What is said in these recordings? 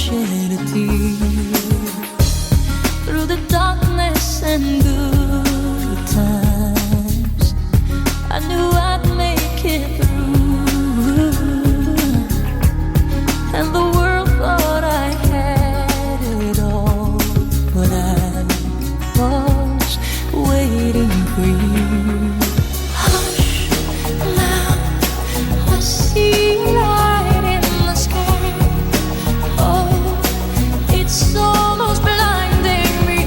shed a tear. Through the darkness and good times, I knew I'd make it through. And the world thought I had it all, but I was waiting for you. Hush, now I see light in the sky. Oh, it's almost blinding me.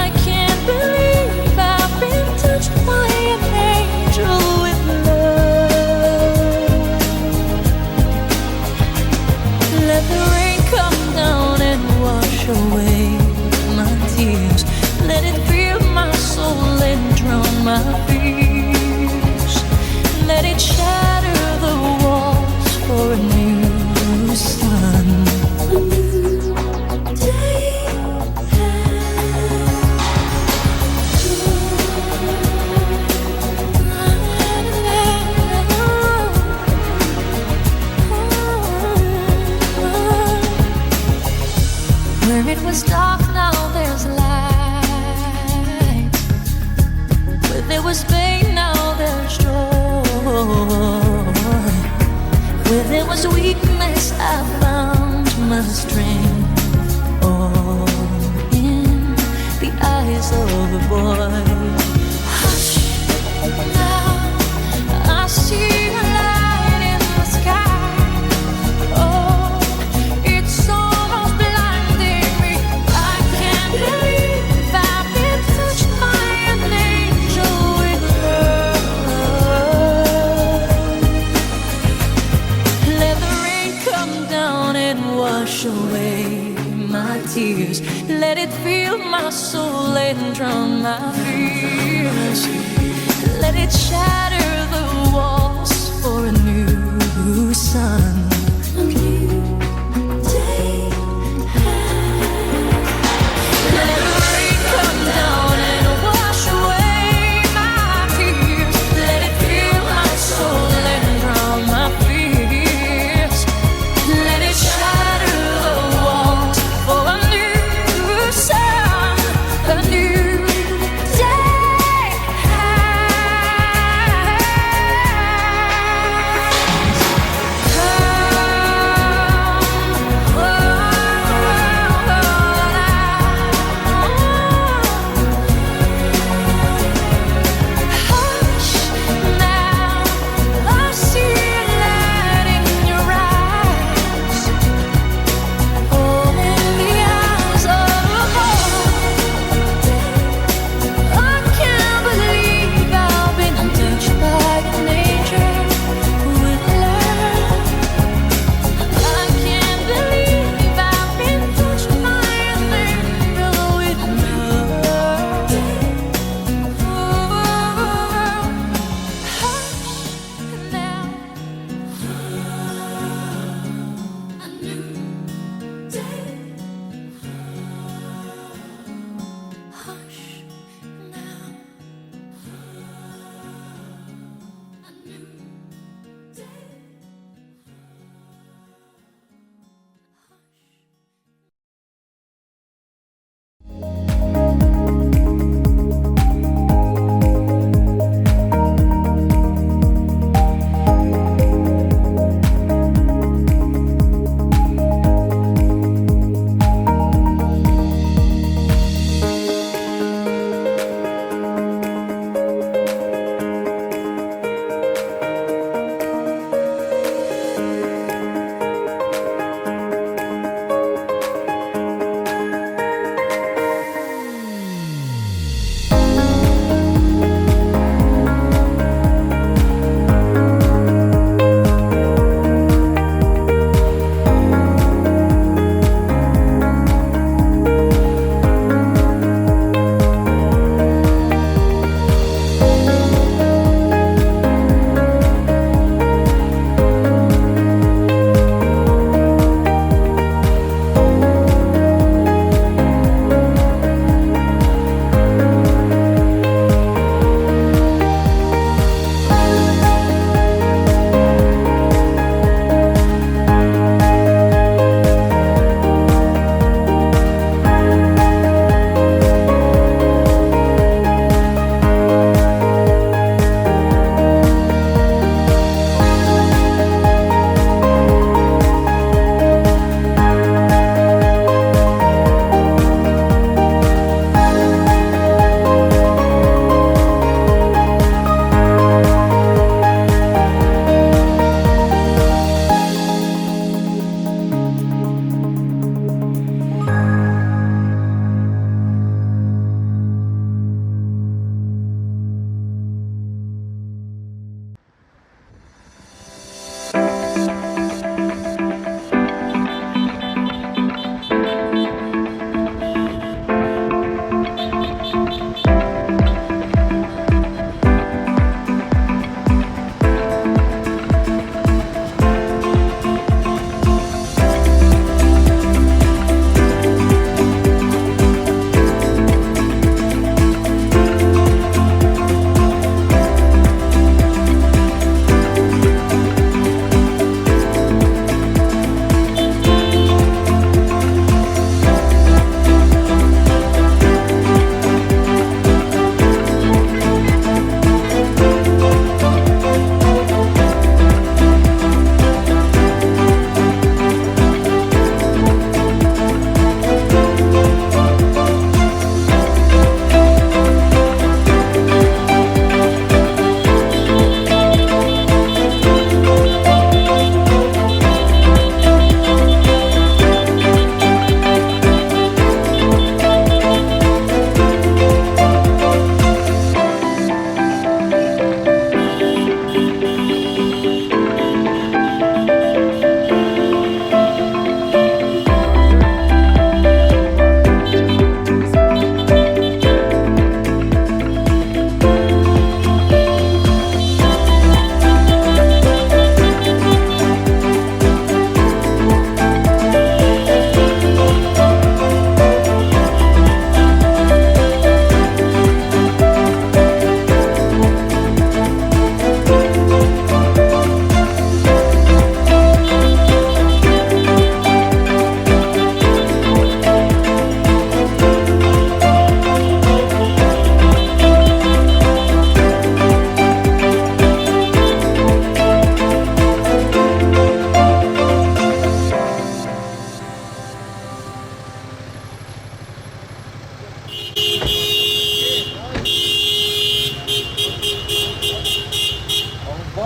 I can't believe I've been touched by an angel with love. Let the rain come down and wash away my tears. Let it fill my soul and drown my fears. Let it shatter the walls for a new sun. A new day. Where it was dark, now there's light. Where there was pain, now there's joy. Where there was weakness, I found my strength. All in the eyes of a boy. Hush, now I see a light in the sky. Oh, it's almost blinding me. I can't believe I've been touched by an angel with love. Let the rain come down and wash away my tears. Let it fill my soul and drown my fears. Let it shatter the walls for a new sun. A new day. Let the rain come down and wash away my tears. Let it fill my soul and drown my fears. Let it shatter the walls for a new sun, a new day.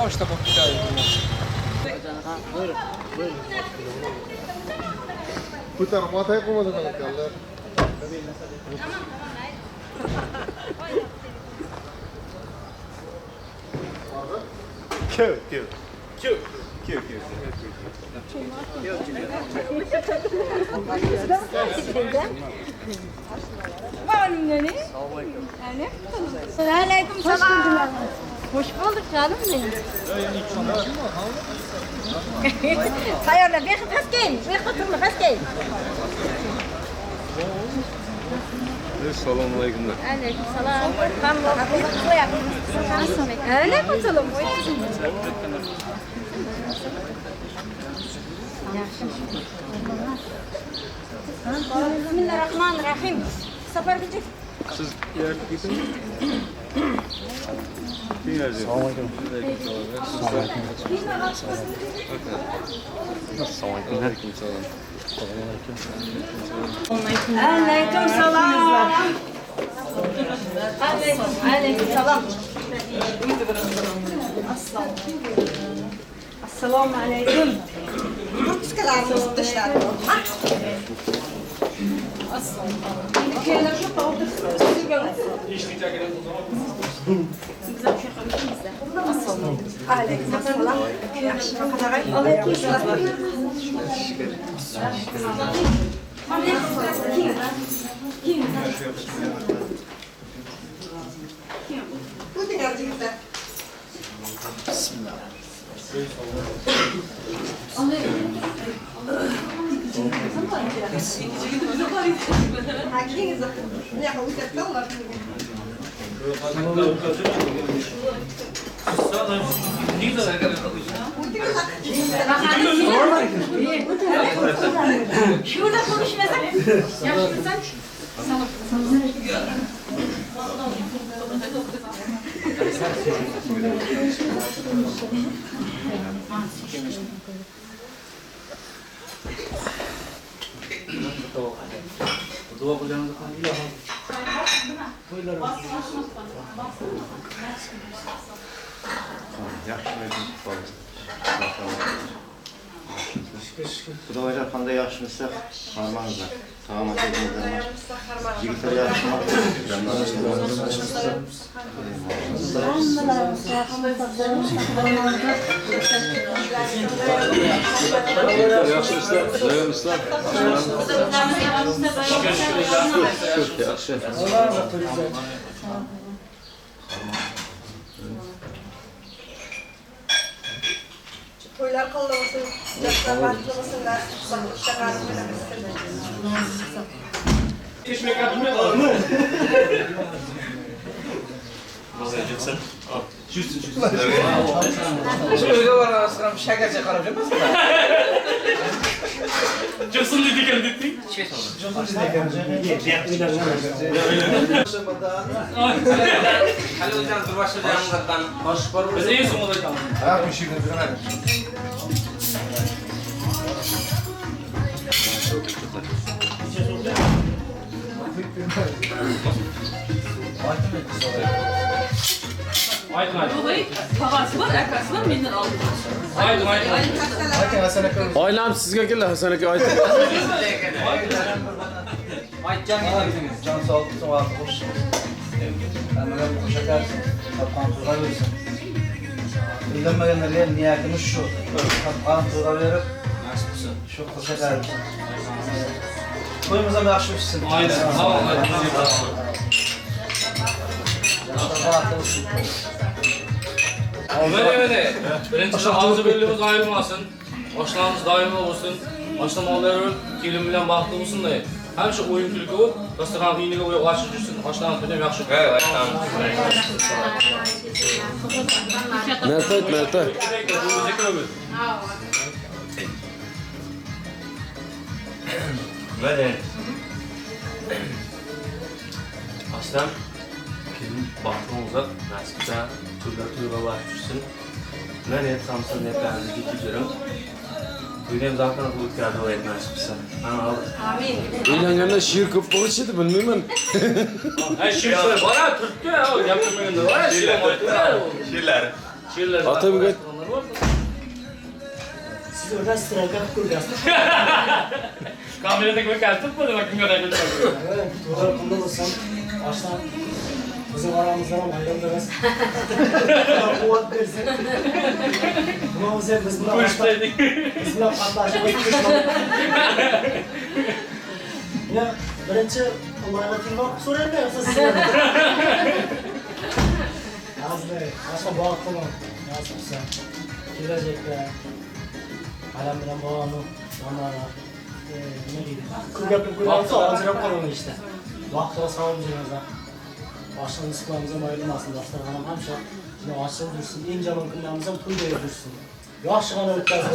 Pochta bo'lib ketadi. Buyurun. Buyurun. Ko'tarib otay qo'ymasa ekanlar. Kev, kev. Kev, kev, kev. Aleyküm selam. Hoş bulduk canım benim. Hayırlı, bir pes giyin, bir oturma pes giyin. Assalomu alaykum. Aleyküm selam. Aleyküm selam. Bismillahirrahmanirrahim. Safar gidecek. Siz Assalomu alaykum. Assalomu alaykum. Aleyküm selam. Aleyküm selam. Assalomu alaykum. Kurtkalarni tashladi. Aleyküm selam. Aleyküm selam. Bismillah. Şurada konuşmasak, yaşlısan. Xudovajar qanday yaxshimisiz? Harmangizlar. Salomat bo'linglar. Yigitlar yaxshimi? Yaxshimisizlar? Yaxshimisizlar? Yaxshi. To'ylar qildi bo'lsin, yoshlar baxtli bo'lsinlar, Oilam sizga keldi, Hasan aka ayting. Can sağlık, sağlık olsun. Hammaga qo'shakarsin, topgan pulga bersin. Uylanmaganlarga niyatimiz shu. Topgan pulga berib, shu qo'shakarsin. To'yimiz ham yaxshi o'tsin. Aynen. Öyle. Birincisi ağzı birliğimiz ayrılmasın. Oshlarimiz doimo bo'lsin. Oshlamoqlar kelin bilan baxtli bo'lsin dayı. Hamisha o'yin kulgi bo'lib, dasturxon iyniga o'yib ochib yursin. Oshlarimiz juda yaxshi. Evet, tamam. Mertat, Mertat. Böyle. Aslan kelin baxtli bo'lsa, nasibda turlar var tushsin. Nima niyat qilsa niyatlaringizni yetkazib. To'yni ham zavqlanib o'tkazib oladi nasib qilsa. Amin. Uylanganda she'r ko'p bo'lishi edi, bilmayman. Ha, she'r bora turibdi, gapirmaganda bora she'r. She'rlari. She'rlar. Otabek Siz orada strelka qilib ko'rgansiz. Kamerada ko'rgansiz, nima kimga qo'yib. To'g'ri qildi bo'lsam, oshdan bizim aramızdan ham ayrıldınız. Quvvat bersin. Nima bo'lsa biz bilan biz bilan qatnashib o'tdik. Ya birinchi ularga telefon qilib so'raymi yo'qsa siz? Azli, boshqa bog' qiling. Nasib qilsa kelajakda alam bilan bog'lanib, onlara nima deydi? Ko'p gapirib qo'yamiz, ajrab qolaman işte. Vaqt va sog'lik beramiz. Boshqa nisbamiz ham ayrilmasin, dasturxon ham hamsha ochilib yursin, eng yomon kunlarimiz ham to'yda yursin. Yaxshigina o'tkazib.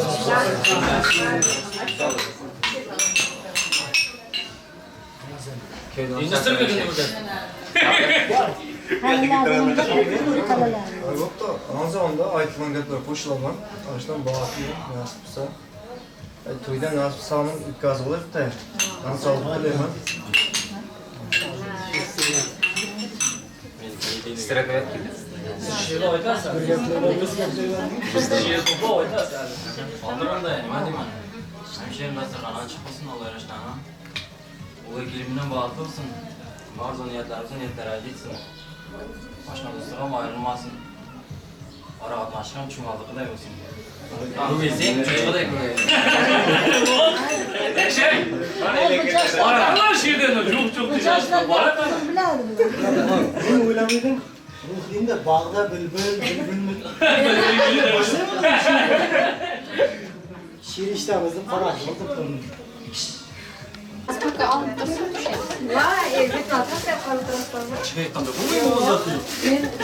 Yo'q-da, Ramazonda aytilgan gaplar qo'shilaman. Oshdan baxtli nasib qilsa. To'ydan nasib sog'lik o'tkazib olibdi. Man sog'lik tilayman. Siz she'rni aytasiz. She'r ko'p aytasiz. Qoldirimda nima deyman? Hemşehrim dasturxoni ochiq bo'lsin, Alloh yarashdan. Ular kelim bilan baxtli bo'lsin. Orzu niyatlarimizni niyatlari yetsin. Oshna do'stlar ham ayrilmasin. Ora qatnashish ham chumoliqiday bo'lsin. Ko'paysang, cho'chqaday ko'paysin. Eshak! Mana she'rdan yo'q-yo'q deyapsiz. Men o'ylamaydim. Ruhingda bog'da bulbul, bulbulmi? She'r eshitamiz deb qarash o'tirib. Voy, elbet tashlab qolib turibman. Chiqayotganda bo'lmaymi o'zi?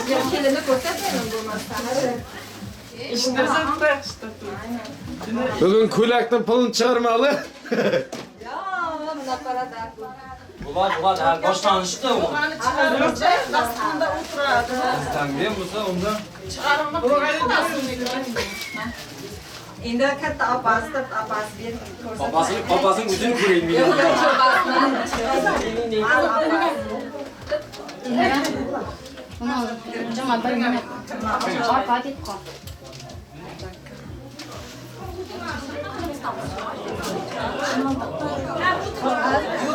Men kelinni ko'rsatmayman bo'lmasa. Bugun ko'ylakning pulini chiqarmali. Yo, bunaqa Bular hali boshlanishdi u. Dasturxonda o'tiradi. Tangan bo'lsa unda chiqarimni endi katta opasi, opasi berib ko'rsatadi. Opasini o'zini ko'ring men. Jamal bir minut. Orqa ketib qol.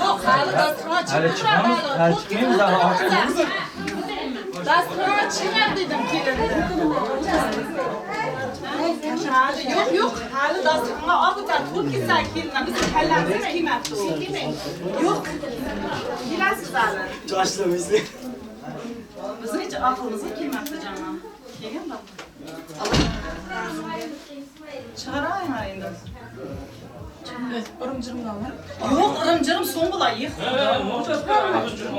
Yo'q, hali dasturxon chiqmadi. Hali chiqmaymiz, hali ochmaymiz. Dasturxon chiqar dedim kelinni. Yo'q, yo'q, hali dasturxonga olib o'tadi. To'rt kelsa kelinlar, biz kallamiz kelmabdi. Yo'q. Kelasiz hali. Joshlamizlik. Bizni hech aqlimizga kelmabdi jamoa. Kelgan bak. Chiqarayman endi. Irim-jirimdanmi? Yo'q, irim-jirim so'ng bo'ladi.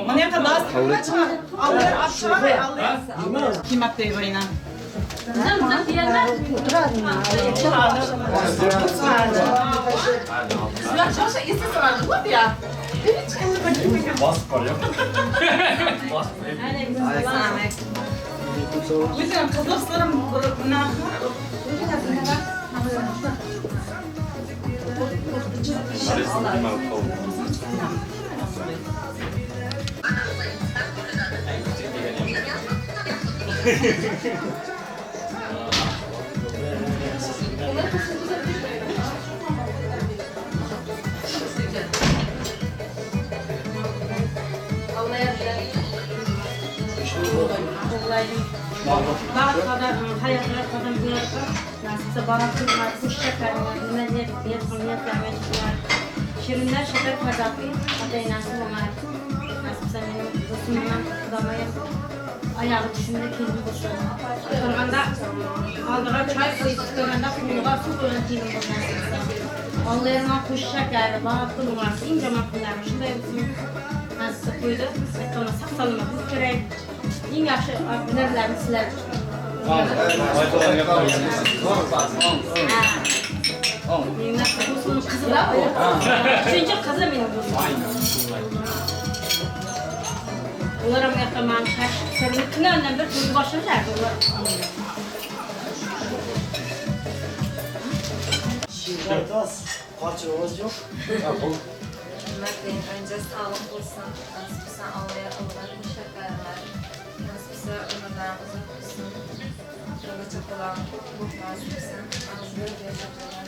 Mana yoqqa dasturxonga chiqar. Allar olib chiqaray, allar. Kelmabdi aynan. Sizlar shosha eslasizlar, bu ya. Bosib qolgan. Bosib. O'zim qiziqsirim bunaqa. Hayotlar qadam bularga nasibsa baxtli xush shakarlar, nima deb niyatlarni shirinlar shakar farzandli ota-enasi bo'lmadi. Nasibsa mening do'stim ham xudomayam oyog'i tushimda kelin bo'lsin. Turganda oldiga choy qo'yib turganda qo'liga suv qo'ygan kelin bo'lsin. Allohim xush shakar, baxtli bo'lsin. Eng yomon kunlar shunday bo'lsin. Nasibsa qo'ydi. Aytganda sog' salomat bo'lish kerak. Eng yaxshi hunarlarni sizlar. Qizi-da u. Uchinchi qizi mening bu. Ular ham yoqqa shashib, kundan bir to'y boshlanardi ular. She'rlardoz, qochib ovoz yo'q. Hürmetleyin önce sağlık olsun, nasipse Allah'a Allah teşekkürler. Nasipse ömürler uzun olsun. Bola çapalar, nasipsin. Ağzını yaşatmalar.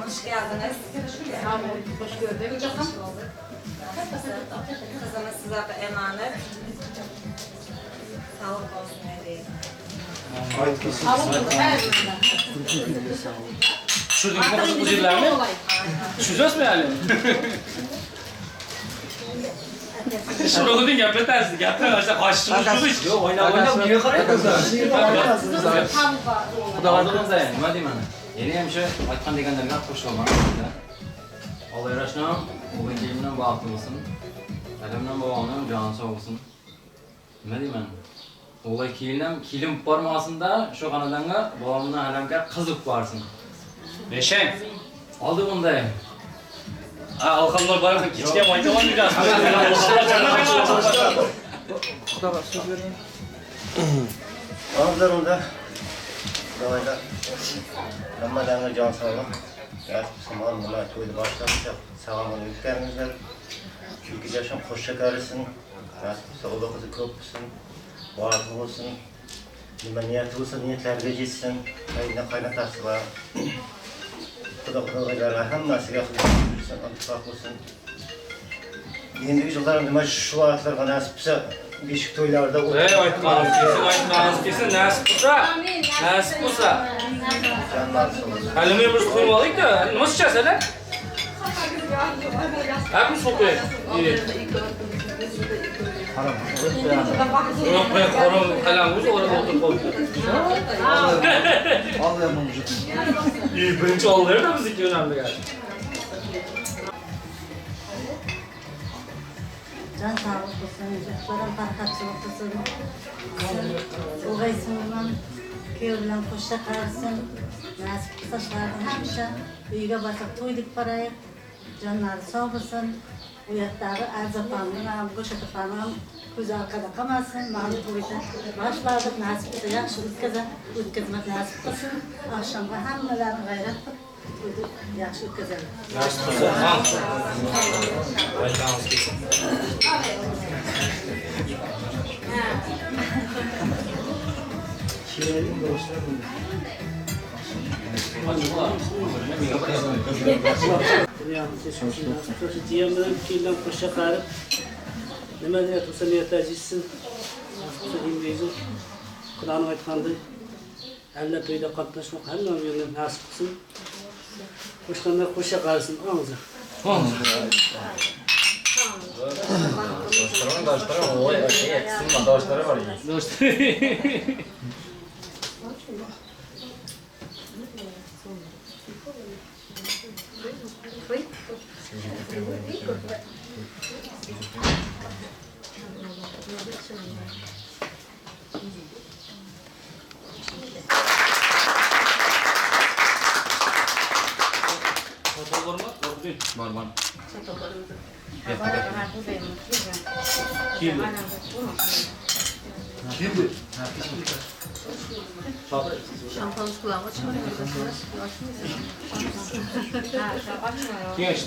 Hoş geldiniz. Sağ olun, hoş gördük. Hoş bulduk. Kızımız size emanet. Sağlık olsun ne diyeyim. Tushirdik mi bu yerlarni? Tushirasizmi hali? Tushiruvding gapirasiz, gapirmasa qochishimiz yo'q. Yo'q, o'ynab o'ynab menga qarayapsiz. Xudo xohlasa, nima deyman? Yana ham shu aytgan deganlarga qo'shilaman. Alloh yarashsin, o'g'il kelinam baxtli bo'lsin. Dadamdan bobomdan joni sog' bo'lsin. Nima deyman? O'g'il kelinam kelin bormasin-da, shu xonadonga bobomdan halamga qiz borsin. Beshang. Oldi bunday. Alhamdulillah baraka kechga ham ayta olmaymiz. Xudoga so'z bering. Oldilar unda. Xudoylar. Hammalarga jon sog'lik. Nasib mana to'yni boshlabmiz. Sog'lig'ini o'tkazinglar. Chunki yasham qo'shsha qarisin. Nasib o'g'li qizi ko'p bo'lsin. Baxtli bo'lsin. Nima niyati bo'lsa niyatlariga yetsin. Qayna qaynotasi va Xudo xudolarga hammasiga buyursin, ittifoq bo'lsin. Endigi yillar nima shu vaqtlarga nasib bo'lsa, beshik to'ylarda Ey aytmagingiz kelsin, aytmagingiz kelsin, nasib bo'lsa, nasib bo'lsa. Hali men bir qo'yib olaylik-da, nima ichasiz hali? Hapimiz suv qo'ying. Yo'q, qo'y, qo'rim qalam o'zi orada o'tirib qolibdi. Olmayman mujitni. Birinchi oldilar-da bizniki o'namda gap. Can sağlık olsun, çocuklarım paraxatçılık olsun. Ulg'aysin bilan, kuyov bilan qo'sha qarasin. Nasib qilsa shularni hamisha uyga borsak to'ydik boraylik. Jonlari sog' bo'lsin. U yoqdagi Arzapamning ham, Go'shat opaning ham ko'zi orqada qolmasin. Mana to'yni boshladik, nasib qilsa yaxshi o'tkazmak nasib qilsin. Oqshomga hammalarini g'ayrat qilib to'yni yaxshi o'tkazamiz. Nasib qilsa, ha. Aytamiz kelsin. Jiyan bilan kelindan qo'sha qarib, nima niyat bo'lsa niyatlar yetsin. Nasib Qur'on aytgandek, alla to'yda qatnashmoq hammamizga nasib qilsin. Qo'shqanlar qo'sha qarasin, og'zi. Do'stlar, Var var. Kimdi? Şampanız kulağıma çıkarıyor. Kesh.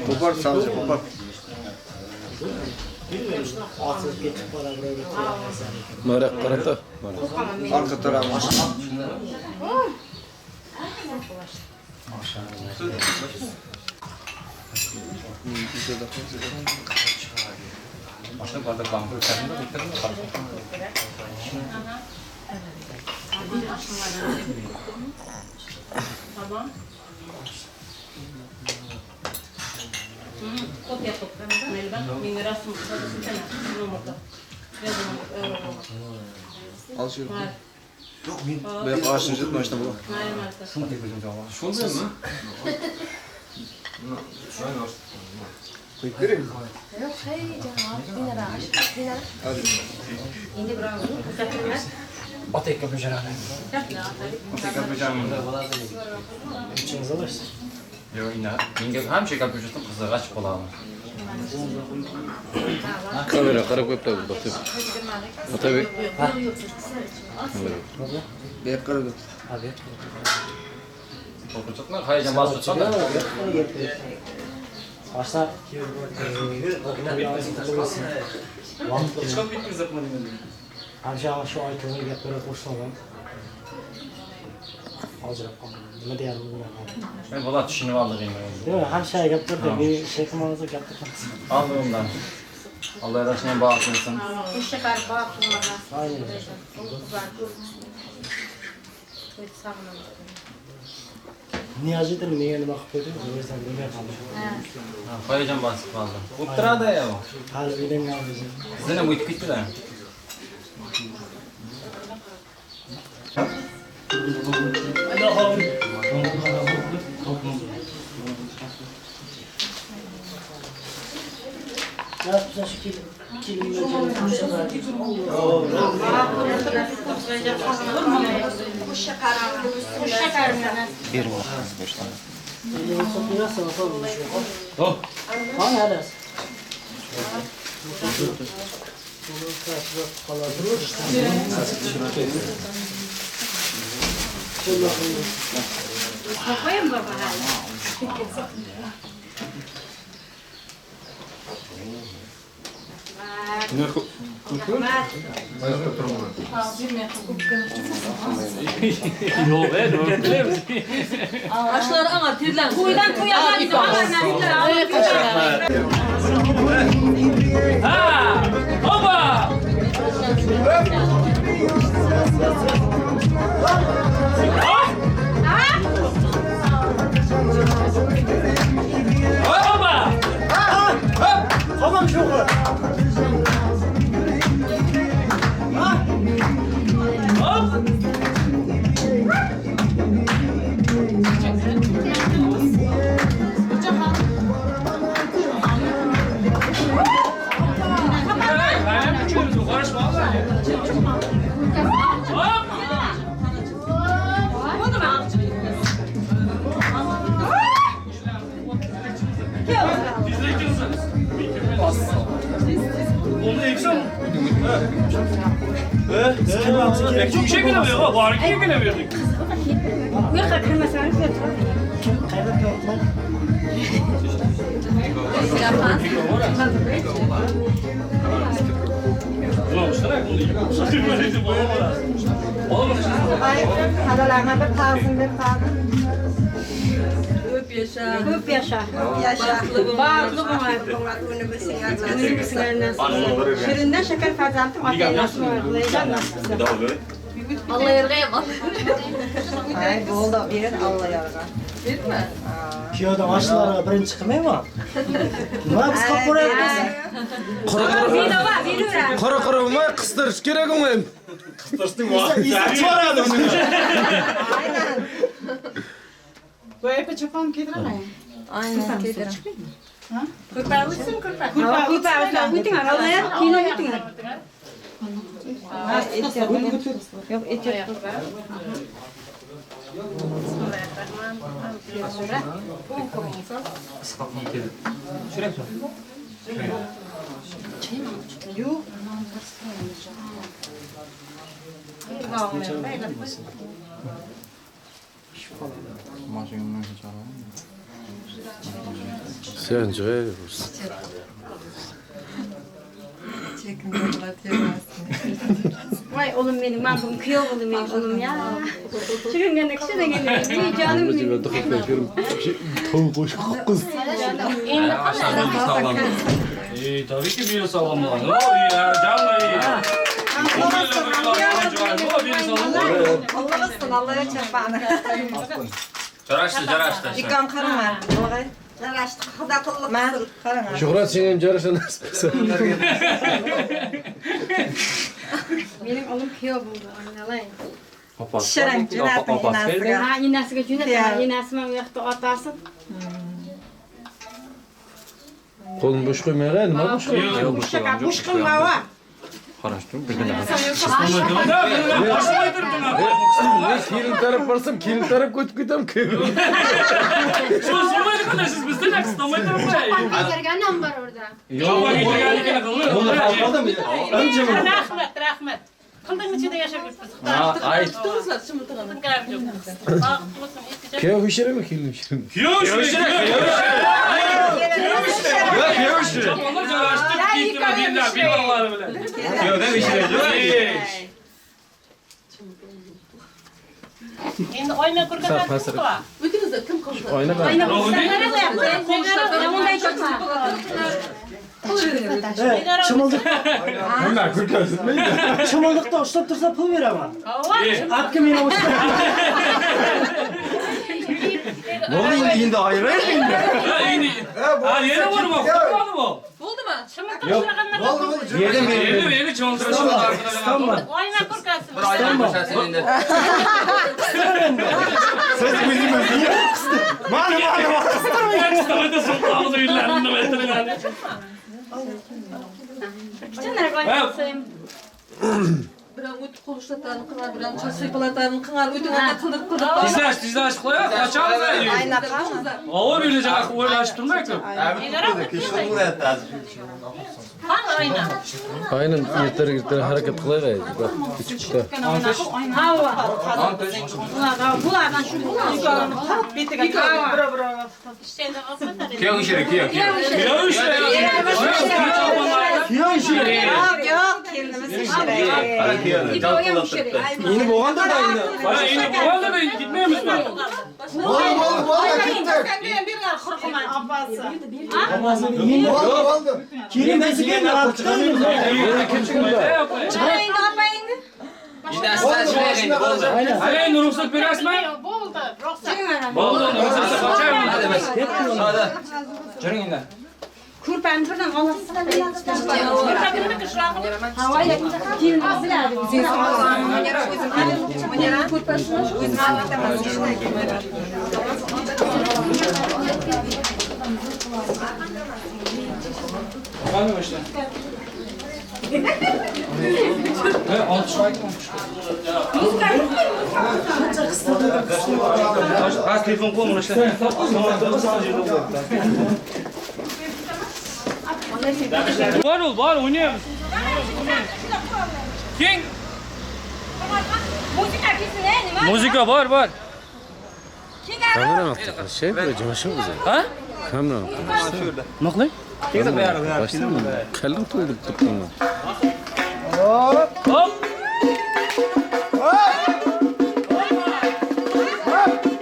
Kopar sadece kopar. Mara qarata. Arka tarafı. Tamam. Kopya Al şöyle. Yok men bu yoqqa ochib yuribman, bu. Shunday mi? Qo'yib beraymi? Yo'q, hey jonim, dinara. Endi birov ko'rsatilmas. Otak kapıcı. Otak kapıcı. İçiniz alırsın. Yo'q, menga hamsha kapıcı qizig'i ochib qoladi. Kamera qarab qo'yibdi, Otabek. Otabek. Bu yoqqa qarab. Abi. Qo'rqinchliqmi? Hayajon bosib chiqadi. Başta Hamsha shu aytilgan gaplarga qo'shilaman. Hozir qoldim. Nima deyarimni bilmayman. Men bola tushunib oldik endi. Yo'q, hamsha gaplarda bir şey qilmamiz, gap qilamiz. Oldim undan. Allah yarasını bağışlasın. Hoşça kal, Aynen. Niyazidir nega nima qilib qo'ydingiz? O'zim bilmay qoldim. Hayajon bosib qoldi. O'p turadi ya. Hali uylangan o'zi. Sizdan ham o'tib ketdi-da. Koyayım baba hala. Yo'q, nima bilamiz? Aşlar ana terlan. To'ydan to'y Ha! Oba! Oba! Tamam şoku. Çok kelamiyor, bari kelamiyorduk. Bu yoqqa kirmasangiz Kim qayerda turibman? Hadalarına bir tazım bir tazım. Ko'p yaşa. Ko'p yaşa. Yaşa. Baxtli bo'l. Shirindan shakar farzandim ota-enasi bor. Allah yarg'a Ay bo'ldi, ber Allah yarg'a. Bermi? Piyoda oshlarga birinchi qilmayman. Nima biz qilib ko'ryapmiz? Qora qora bo'lmay qistirish kerak uni. Qistirishning vaqti chiqaradi uni. Aynan. Bu epi chopon kiydirmang. Aynen kiydiram. Ha? Ko'rpa o'tsin, ko'rpa. Ko'rpa o'ting, kino o'ting. Yo'q, ehtiyot. Yo'q. Sen cevap. Vay oğlum benim, ben bugün kıyıl oğlum benim oğlum ya. Şırıngana kişi canım benim. Tabii ki bir sağlam olan. O ya canlı iyi. Allah olsun, Allah'a çarpağını. Jarashdi, jarashdi. İkon qarama. Jarashdi, xudo qildi. Qarang. Shuhrat sen ham jarasha nasib qilsa. Benim oğlum kıyıl buldu, anlalayın. Shirin jo'nating enasiga. Ha, enasiga jo'nataman, enasi mana bu yoqda otasi. Qo'lini bo'sh qo'ymay, nima bo'sh qo'ymaysan? Yo'q, Bo'sh bo'sh qilma va. Qarashdim, birgina. Men kelin taraf borsam, kelin taraf o'tib ketam. Shu so'maydi qilasiz bizda qistamay turibdi. Ko'targan bor orada. Yo'q, Rahmat, rahmat. Qilding ichida yashab yuribmiz. Ay, Kuyov pishirimi, kelin pishirimi? Kuyov pishirimi? Kuyov pishirimi? Choponlar jarashdi, kiydirma, bilganlari bilan. Kuyovdan pishiradi. Endi oyna ko'rgan qilib. O'tingizda kim qildi? Oyna Oyna Chimildiq. Nima ko'rkazmaydi? Chimildiqda ushlab tursa pul beraman. Apka meni ushlab. Bo'ldi endi ayiraylik endi. Endi. Ha, yana bormi? Qutqadimi? Bo'ldimi? Yo'q. Bo'ldi, bo'ldi. Endi chondirishim. Oyna ko'rkasi. Bir oydan bo'shasin endi. Siz o'zingiz qisdi. Mani, mani, mani. Qisdi, so'qog'ida yurlarini nima aytadigan. Biram o'tib qo'l ushlatarini qilar, biram soch siypalatarini qilar, o'tingizda qildirib qildirib. Tezlash, tezlash qo'yaq, qochamiz. Ovur uyda o'ylashib turmayku. Aynan ertaga harakat qilaylik. Kechikda. Bulardan shu bularni betiga Kuyov ishiri, kuyov, kuyov. Kuyov ishiri. Kuyov ishiri. Yo'q, kelinimiz ishiri. Endi bo'lganda da endi. Ha, endi bo'lganda da ketmaymizmi? Bo'ldi, bo'ldi, bo'ldi, ketdik. Opasi. Bo'ldi, bo'ldi. Kelin desiga Endi opangni. Endi aslan endi bo'ldi. Hali endi ruxsat berasizmi? Bo'ldi, ruxsat. Bo'ldi, ruxsat qochaymi? Hadi. Juring endi. Ko'rpani birdan olasiz. Kelin biladi. Qani o'sha? He, olti Ha, telefon qo'y mana shu. Bor ol, bor, o'ynaymiz. Keng. Muzika kelsin, nima? Muzika bor, bor. Kamerani qilib, böyle jo'shib o'zi. Ha? Kamerani qilib. Nima qilay? Kallam to'ldirib turibman. Hop! Hop! Hop! Hop!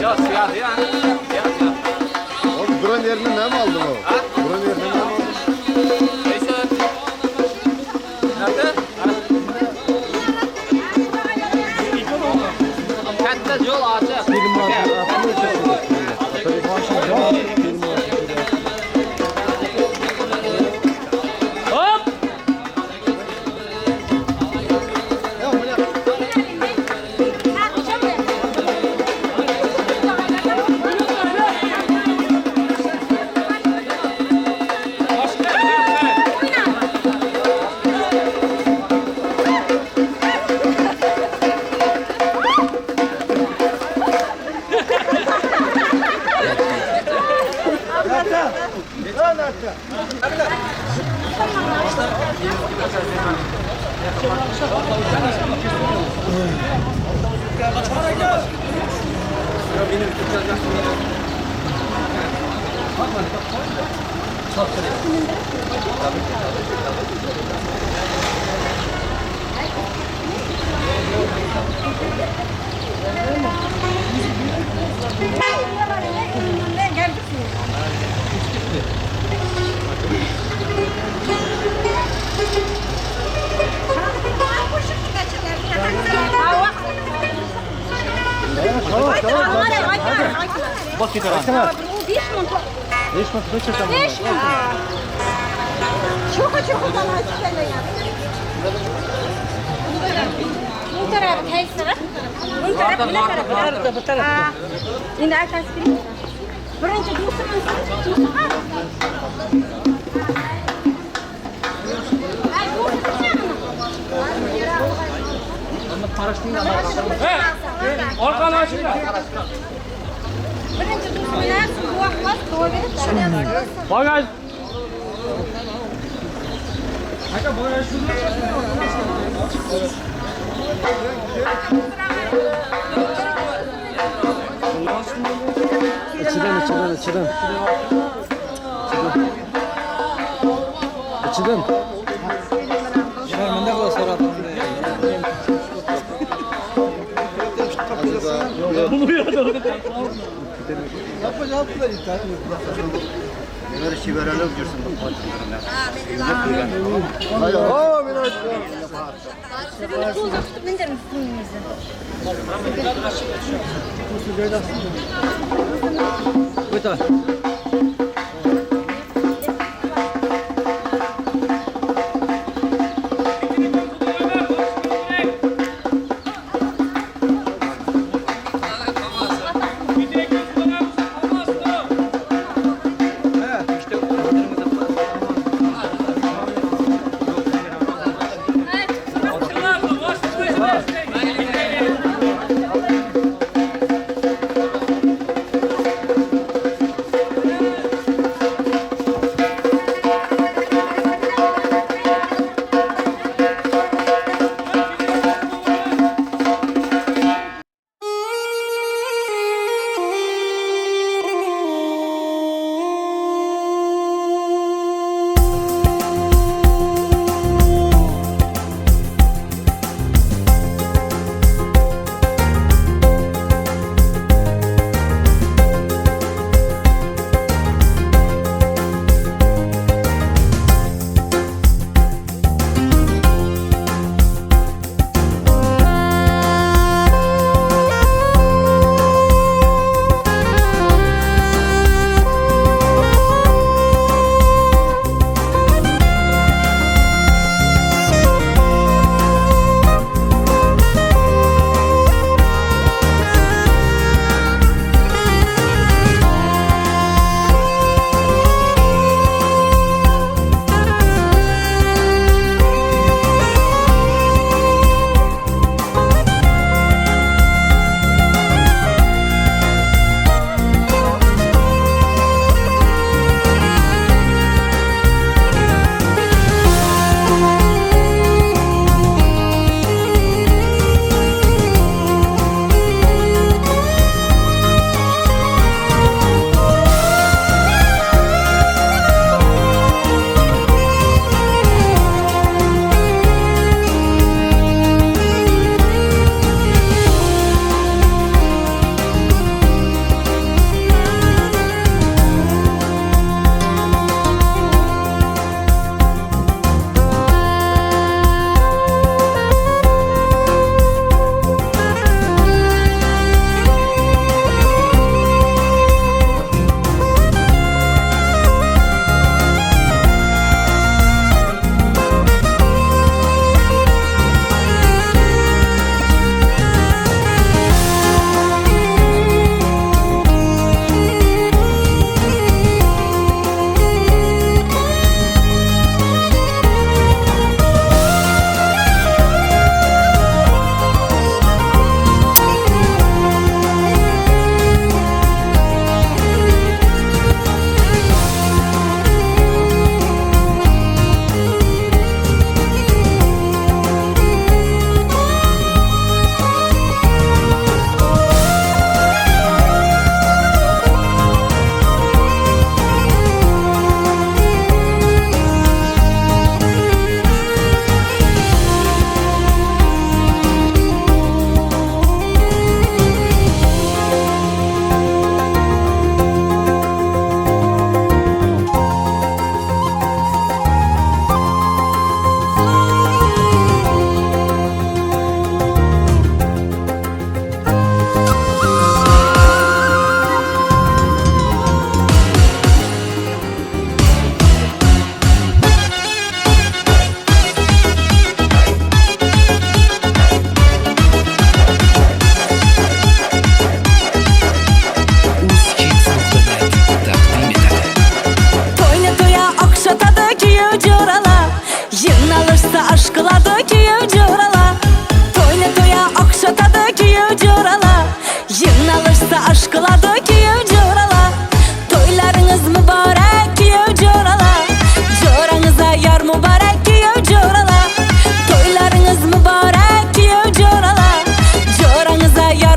Ya siyah ya. Siyah siyah. Oğlum buranın yerine ne mi aldın o? Ha? Buranın yerine ne mi aldın? Neyse. Nerede? Katta yol açık. Hop! Orqani ochinglar. Birinchi do'stlar guvohlar to'g'ri. Bagaj. Aka, bagaj shuni. İçinden, içinden, içinden. İçinden. Şermende qila so'radim. Neler şivereler diyorsun bu patronlarına.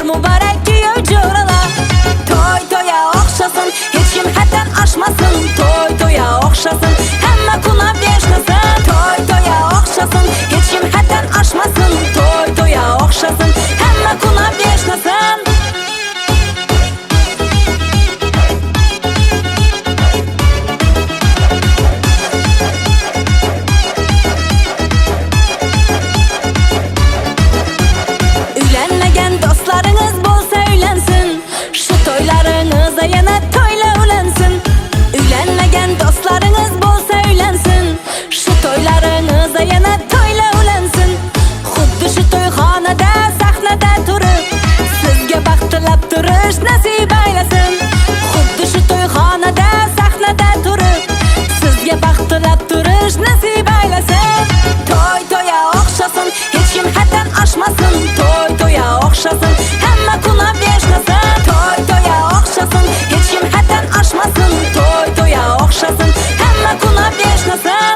Muborak kuyov jo'ralar. To'y to'ya o'xshasin, hech kim haddan oshmasin. To'y to'ya o'xshasin, hamma quvnab yashnasin. To'y to'ya o'xshasin, hech kim haddan oshmasin. To'y to'ya o'xshasin, hamma quvnab yashnasin. Uylanmagan do'stlaringiz bo'lsa uylansin, shu to'ylaringizda yana to'ylar ulansin. Uylanmagan do'stlaringiz bo'lsa uylansin, shu to'ylaringizda yana to'ylar ulansin. Xuddi shu to'yxonada sahnada turib, sizga baxt tilab turish nasib aylasin. Xuddi shu to'yxonada sahnada turib, sizga baxt tilab turish nasib aylasin. To'y to'ya o'xshasin, hech kim haddan oshmasin. To'y to'ya o'xshasin, hamma quvnab yashnasin. To'y to'ya o'xshasin, hech kim haddan oshmasin. To'y to'ya o'xshasin, hamma quvnab yashnasin.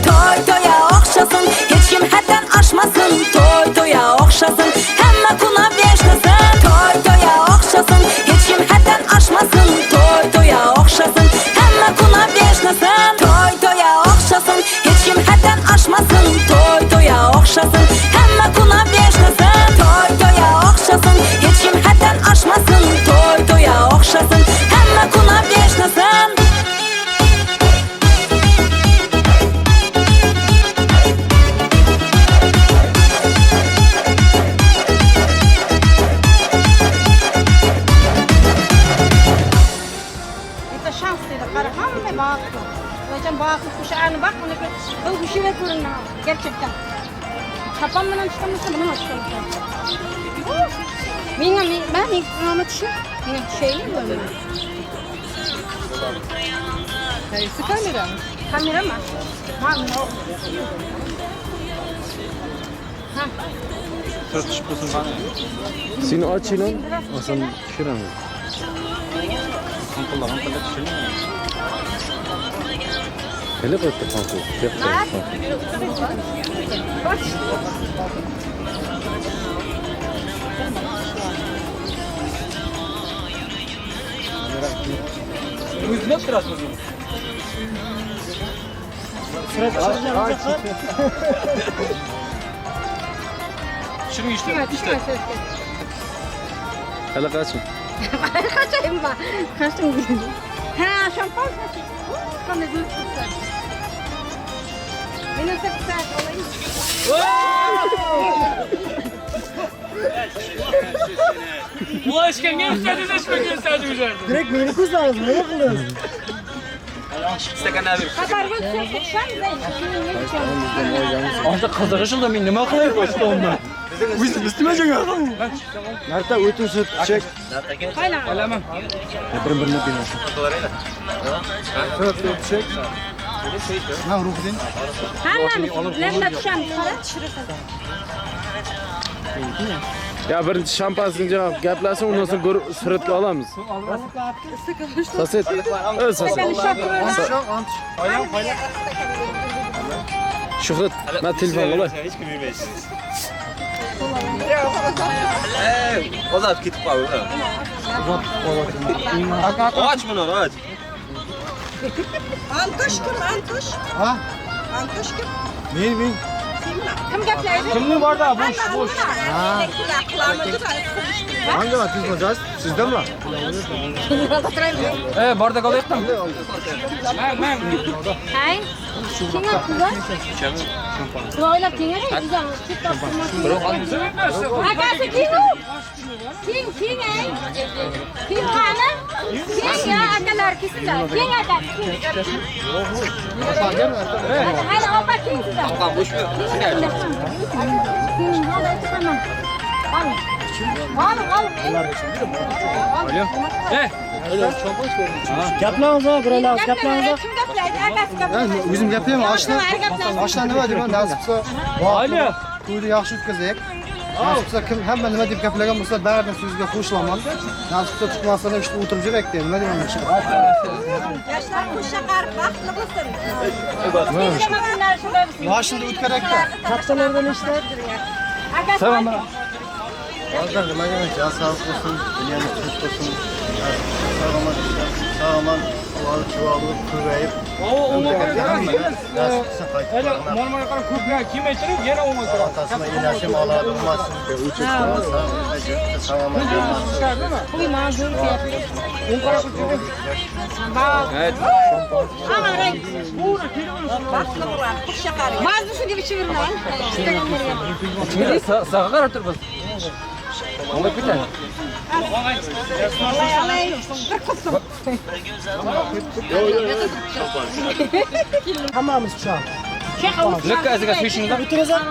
To'y to'ya o'xshasin, hech kim haddan oshmasin. To'y to'ya o'xshasin, hamma quvnab yashnasin. To'y to'ya o'xshasin, hech kim haddan oshmasin. To'y to'ya o'xshasin, hamma quvnab yashnasin. To'y to'ya o'xshasin, hech kim haddan oshmasin. To'y to'ya o'xshasin, hamma quvnab yashnasin. To'y to'ya o'xshasin, hech kim haddan oshmasin. To'y to'ya o'xshasin, hamma quvnab yashnasin. Это шанс dedi. Qara, hamma baxtli. Hocam baxtli qo'sha bak, uni bir g'ushira ko'rinadi gerçekten. Chapan bilan chiqamasa, nima chiqamasa. Menga ben nima tushib, menga tushaylik bo'ldi. Qaysi kamera? Kamera mı? Ha, no. Ha. Seni aç ilan, Hasan tushiramiz. Hele qo'yibdi qonqu. O'zini turasiz o'zingiz. Tushiring ishlar, ishlar. Hele qoching. Qochaymi? Qochdim. Ha, şampuan kaçayım. Qanday zo'r fursat. Meni fursat olayım. Ulan işkenge gösterdiniz, işkenge gösterdi üzerinde. Direkt meni kuzlarınız, nima qildingiz? Qatarga tushamiz, Ozda qizig'i shunda men nima qilay boshqa Biz nima jo'ga? Narta o'tin sut chek. Olaman. Bir-birini bilmasin. Sut chek. Na ruhdin. Hammamiz bilan tushamiz, qara tushirasan. Ya birinchi şampansini javob gaplashsin, undan so'ng ko'rib suratga olamiz. Soset. O'z soset. Shuhrat, men telefon olay. Hech kim yurmaysiz. Ozod ketib qoldi. Och buni, och. Antosh kim? Antosh? Ha? Antosh kim? Men. Sen Kim gaplaydi? Kimning bardağı boş boş. Hangi var? Siz sizdami? Bardak alayıqdan. Men. Hay. Kimga qizlar? O'ylab kengay, güzel. Akasi keng u. Keng, keng ay. Keng qani? Keng ya akalar kelsinlar. Keng aka. Hali opa keng sizlar. Opa bo'shmi? Olin. Olin, olin. Gaplaymiz ha, birovlar gaplaymiz. Kim gaplaydi? Akasi gaplaydi. O'zim gaplayman. Oshna nima deyman, nasib bo'lsa. Alo. To'yni yaxshi o'tkazaylik. Nasib bo'lsa kim hamma nima deb gaplagan bo'lsa, barining so'ziga qo'shilaman. Nasib bo'lsa Turkmanistonda ishda o'tirib yuraylik deyman. Nima deyman? Yoshlar qo'sha qarib baxtli bo'lsin. Yoshini o'tkarakda. Kattalardan eshitib. Salom. Hozir nima deyman, jon sog'lik bo'lsin, dunyomiz tinch bo'lsin. Sog'aman, sog'aman, avval chuvog'i ko'payib. Normal qarab ko'plar kiymaytirib, yana o'ngga kiradi. Otasini enasi oladi, olmasin. Sog'aman. Qo'yma, zo'r kelyapti. O'ng qarab turib. Evet. Baxtli bo'lar, qo'sha qarib. Mazni shunga ichaverman. Sağga qarab turibmiz. O'ngga ketadi. Alay, bir qilsin. Hammamiz tushamiz. Lukka iziga suyishingizda o'tirasan.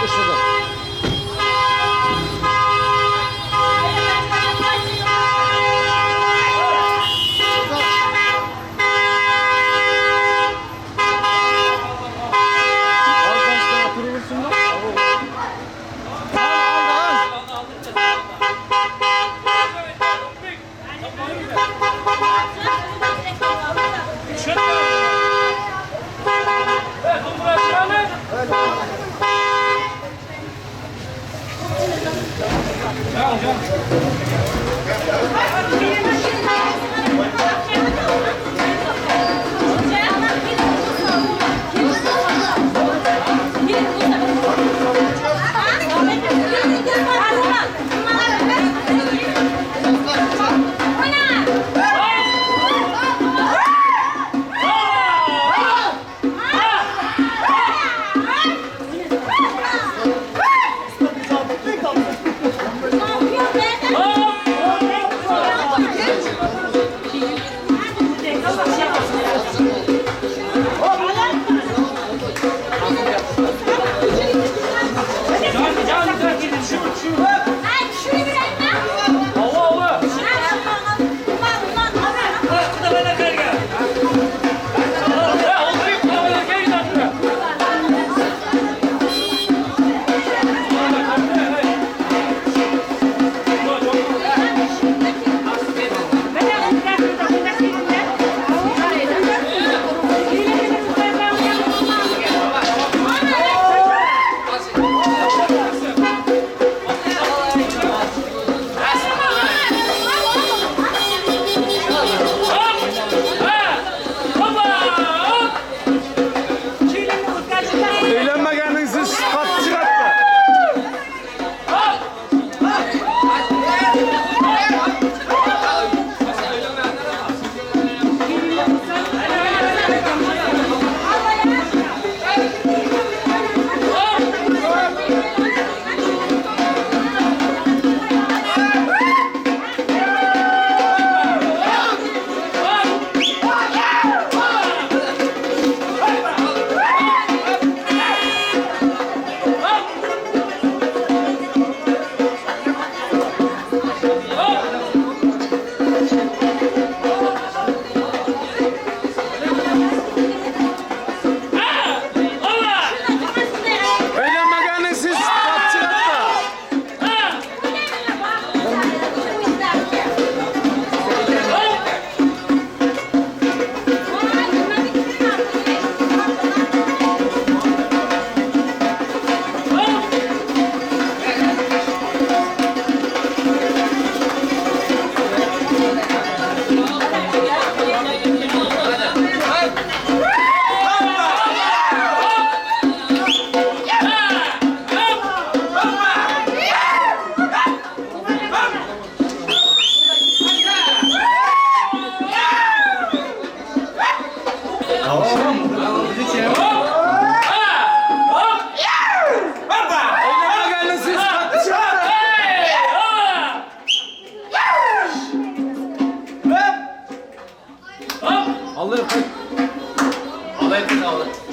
Qo'shildi.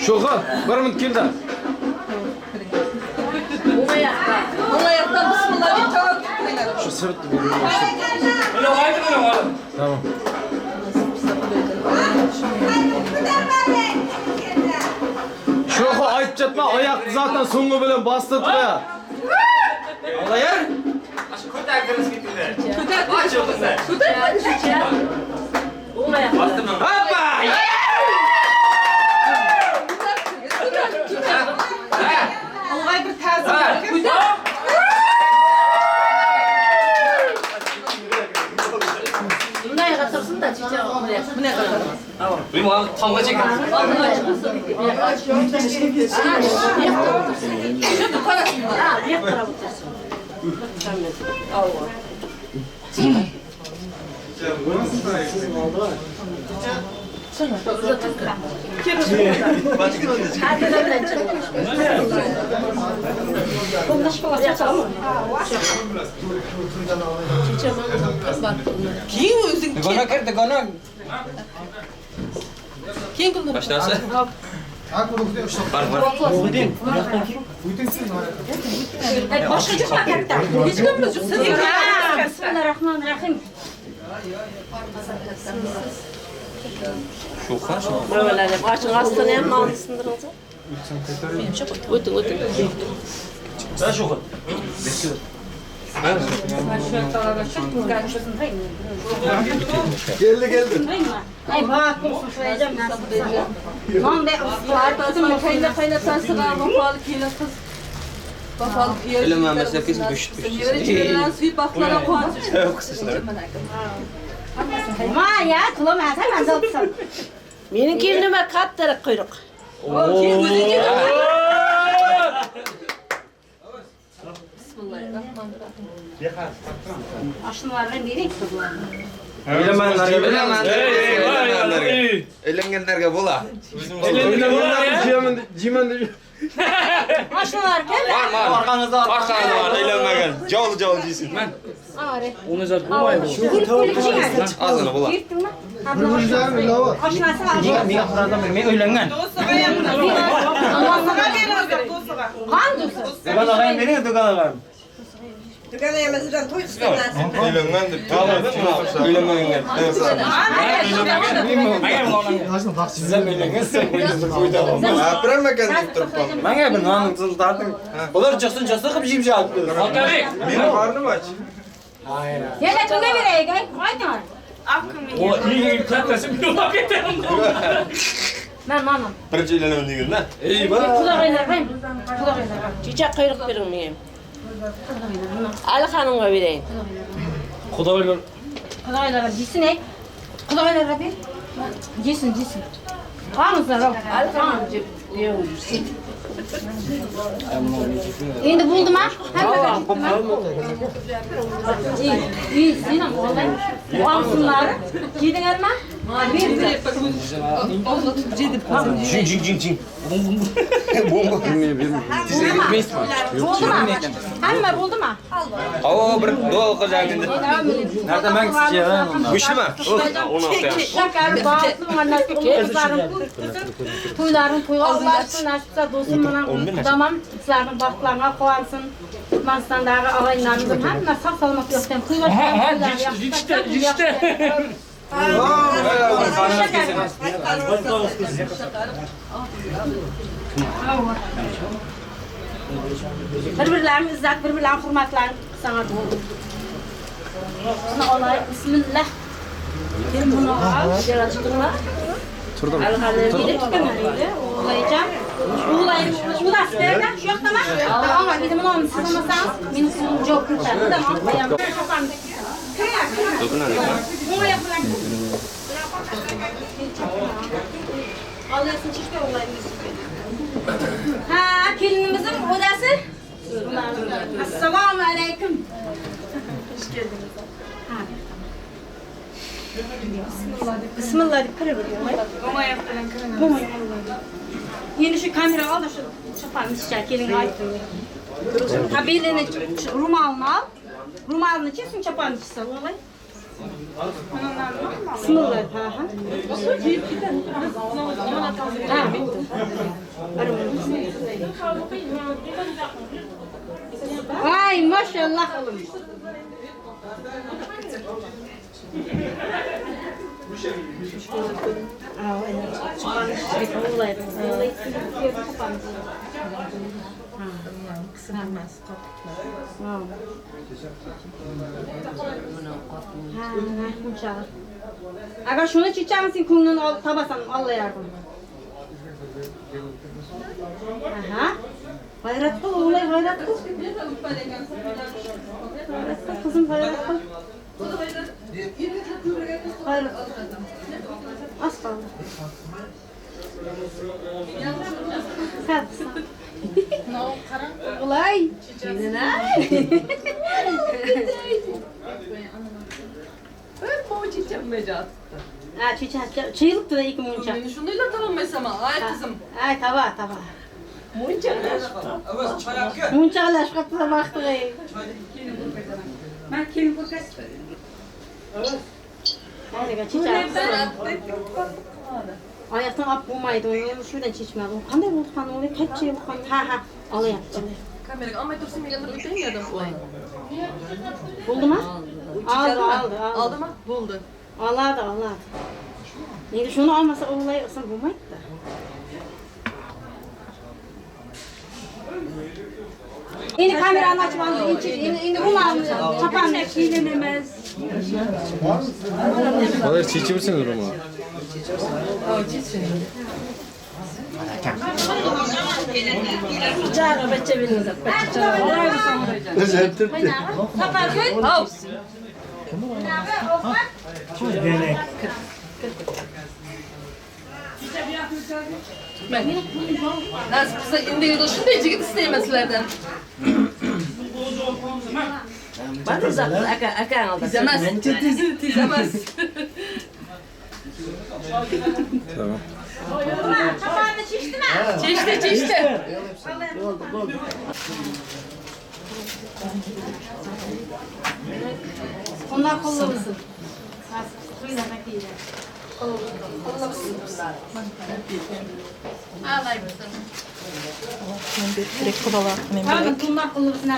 Sho'xi, bir minut keldi. O'ng oyoqdan bismillah deb chalib qo'yinglar. Shu sirtni berib. Tamam. Sho'xi aytib ketma, oyoqni zaten so'nggi bilan bostirib qo'ya. Olayar. Ko'tarib ketdi. Ko'tarib. O'ng oyoqdan. Hoppa! O'ng'ay bir ta'zim. Bunday tursin-da, chicha Bunday qilamiz. Benim tamga çekin. Keyin o'zing Dugona kir, dugona. Keyin kuldi. Boshlasa. Boshqa yo'qmi katta? Hech kimimiz yo'q. Siz Bismillahirrohmanirrohim. Başın astını hem nonni sindiringiz. O'ting, o'ting. Da shu. Geldi geldi. Ay bak olsun şöyle nasıl. Non be Qayna qaynatasına vafalı kelin kız. Vafalı kuyov. Suy baxtlara quvonch. Ma ya, qilolmaysan, men zotsan. Mening kelinime kattaroq quyruq. Oshnalardan bering. Uylanganlarga. Uylanganlarga bo'la. Jeyman deb. Oshnalar keldi. Var var. Orqangizda orqangizda var, uylanmagan. Jol jol jeysin. Men. Uni zat bo'lmaydi. Ozgina bo'la. Oshnasi Men uylangan. Do'stiga beringiz, do'stiga. Qani do'sti? Dugon og'ayim bering, dugon og'ayim. Dugon to'y qilsin. Uylangan deb. Uylanmagan. Siz ham uylangansiz, Gapiramagan deb turibman. Menga bir nonning tuzini torting. Ular chiqsin, chiqsin qilib jeb olibdi. Otabek, Meni qornim och. Yana kimga beraylik, ayting. O iyi kattasi yo'q ketadi. Men mamam. Birinchi uylanaman deganda. Ey, bor. Qulog'inglarga, qulog'inglarga. Chechak quyruq bering menga. Ali xonimga bering. Xudoylar. Qulog'inglarga yesin, ey. Qulog'inglarga ber. Yesin, yesin. Qolingizlar. Ali xonim jeb yeyversin. Endi bo'ldimi? Hamma İyi, sen ham oğlum. Olsunlar. Yedinglarmi? Jing jing jing jing. Bomba. Bo'ldimi? Hamma bo'ldimi? Avo bir duo qilgan endi. Nerede men sizga? Gushlimi? Shakar baxtli bo'lganlar, qizlarim to'ylaring to'yga ulaşsın, nasibsa do'stim bilan qudamam sizlarning baxtlaringga quvonsin. Turkmanistondagi og'aynilarimizning hamma sog' salomat yo'qdan to'y Yetishdi, yetishdi. Bir-birlarini izzat, bir-birlarini hurmatlarini qilsanlar bo'ldi. Buni olaylik, bismillah. Men buni ol, Chiqdinglar? Turdim. O'g'layjan. O'g'layni o'g'lasi bergan, shu yoqdami? Ama bir de bunu siz olmasanız meni qo'lim javob kiritadi. Tamam, qo'yaman. Alıyorsun çiftçi oğlayımız. Ha, kelinimizin odası. Assalomu alaykum. Hoş geldiniz. Ha. Bismillah deb kirib O'ng bilan kiraman. Endi shu kamera ol da shu cho'ponni ichga keling aytdim. Ha, belini ro'molni ol. Ro'molni chizsin, choponni chizsin, o'g'lay. Bismillah, ha ha. Ha, bitta. Ay, maşallah oğlum. Agar shuni chechamsin, ko'nglini olib topasan, Alloh yardım. Aha. G'ayrat qil, o'g'lay, g'ayrat qil. G'ayrat qil, qizim, g'ayrat qil. G'ayrat. Az qoldi. O'g'lay. Ha, chiyilibdi da ikki muncha. Meni shundaylar topolmaysan, ay qizim. Ay, tava, tava. Munchaqlashib qolibdi vaqtiga. Men kelin ko'rkasi. Haliga chichamiz. Oyoqdan olib bo'lmaydi, uni shundan chechmadi. U qanday bo'ldi, qanday bo'ldi, qancha yil qanday? Ha, ha, olyapti. Kameraga olmay tursin, degandir o'taymi adam qo'ying. Bo'ldimi? Oldi, oldi, Oldimi? Bo'ldi. Oladi, oladi. Endi shuni olmasa o'g'lay olsam bo'lmaydi-da. Endi kamerani ochib oldi, endi ro'molni choponni kiyinimiz. Hozir chechib bersangiz ro'mol. Nasib qilsa endi shunday yigit istayman sizlardan. Tez emas. Tez emas. Tamam. Choponni chechdimi? Chechdi, chechdi. Bo'ldi, bo'ldi. Onlar qo'llasin. Qo'ylarga kiydi. Bunlar qo'llasin.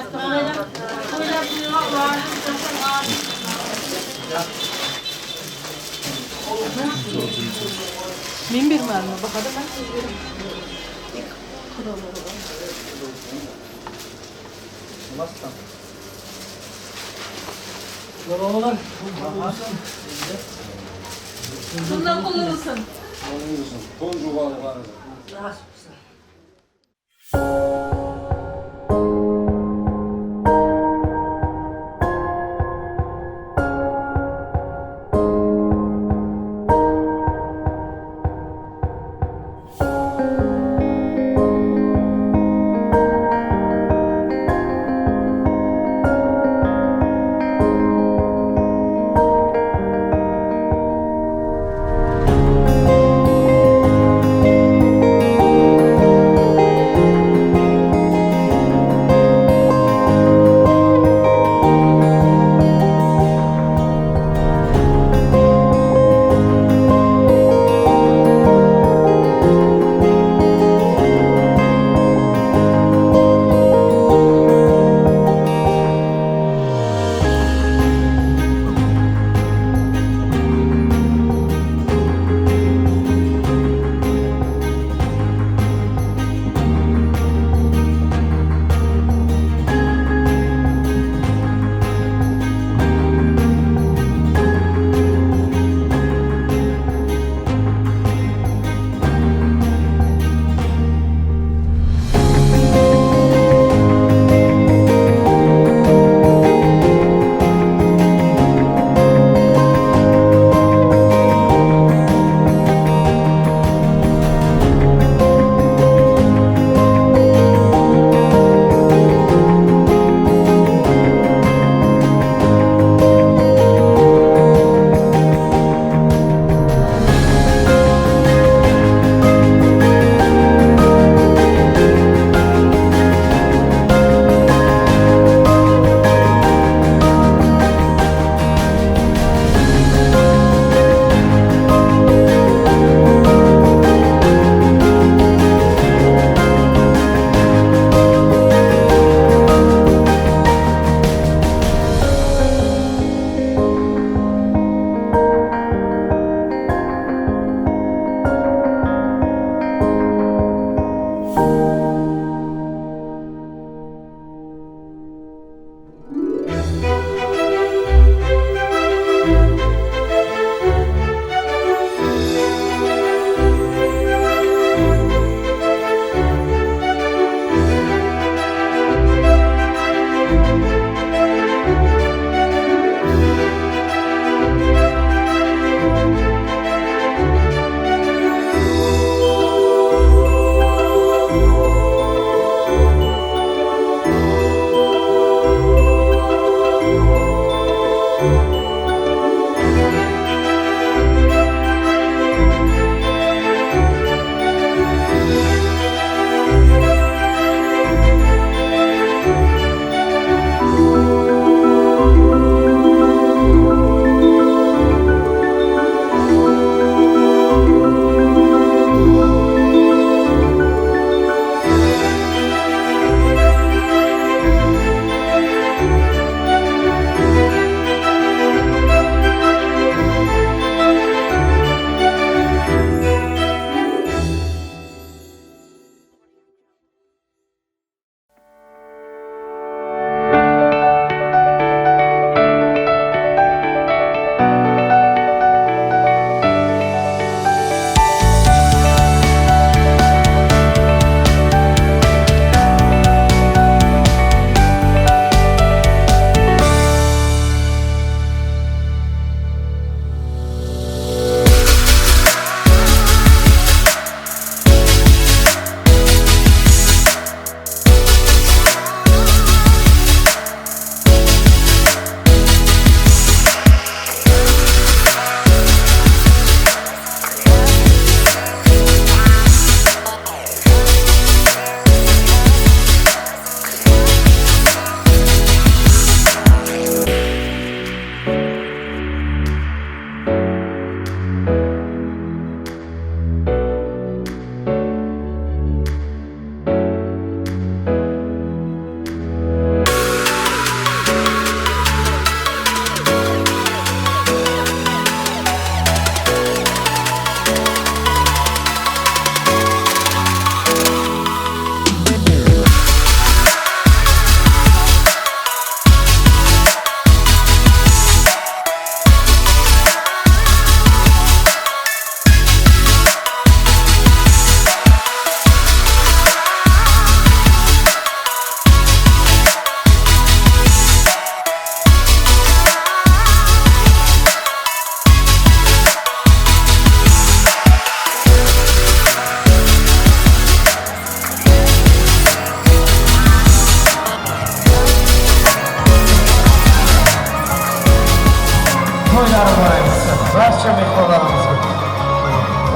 Men bermadim, Bahodir, men siz bering. Bundan qo'llasin.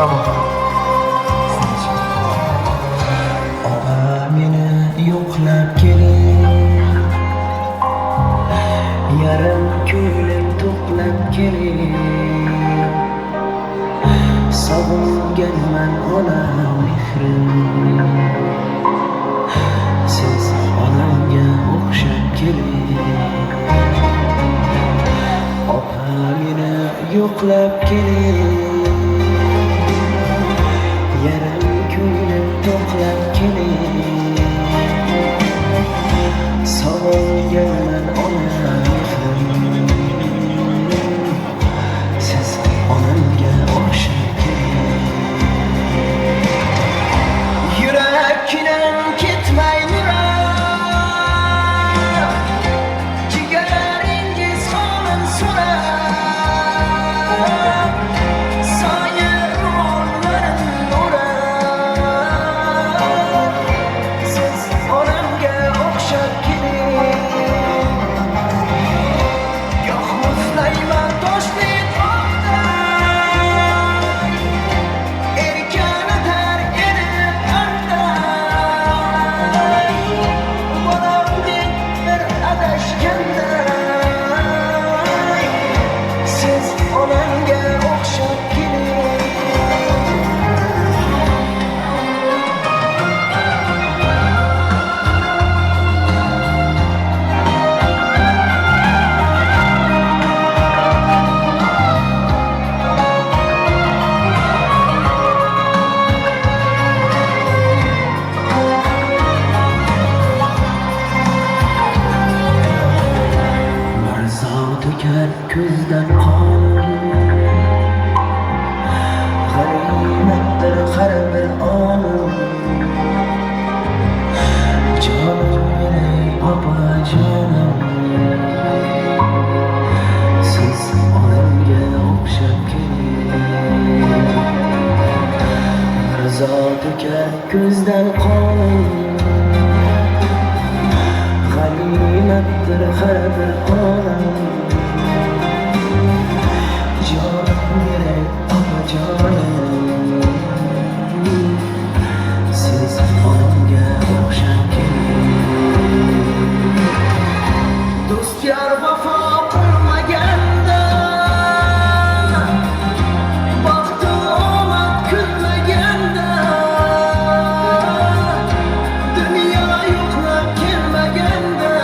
Tamam. Opa meni yo'qlab keling, yarim ko'nglim to'plab keling. Sog'inganman ona mehrim, siz onamga o'xshab keling. Opa meni yo'qlab keling, yarim ko'nglim to'qlab keling. Sog'inganman ona mehrim, siz onamga o'xshab keling. Yurakdan ketmay nurar, jigaringiz holin so'rar, soya ro'molarin o'rar, siz onamga o'xshab keling. Goh muzlayman toshli tog'da, erkalatar edi qanday, bolam deb bir adashganday, siz onamga o'xshab keling. Mirzo to'kar ko'zdan qonim, g'animatdir har bir onim. Jonim mening opajonim, siz onamga o'xshab keling. Mirzo to'kar ko'zdan qonim, g'animatdir har bir onim. Jonim mening opajonim, siz onamga o'xshab keling. Do'st yor vafo qilmaganda, baxtu omad kulmaganda, dunyo yo'qlab kelmaganda,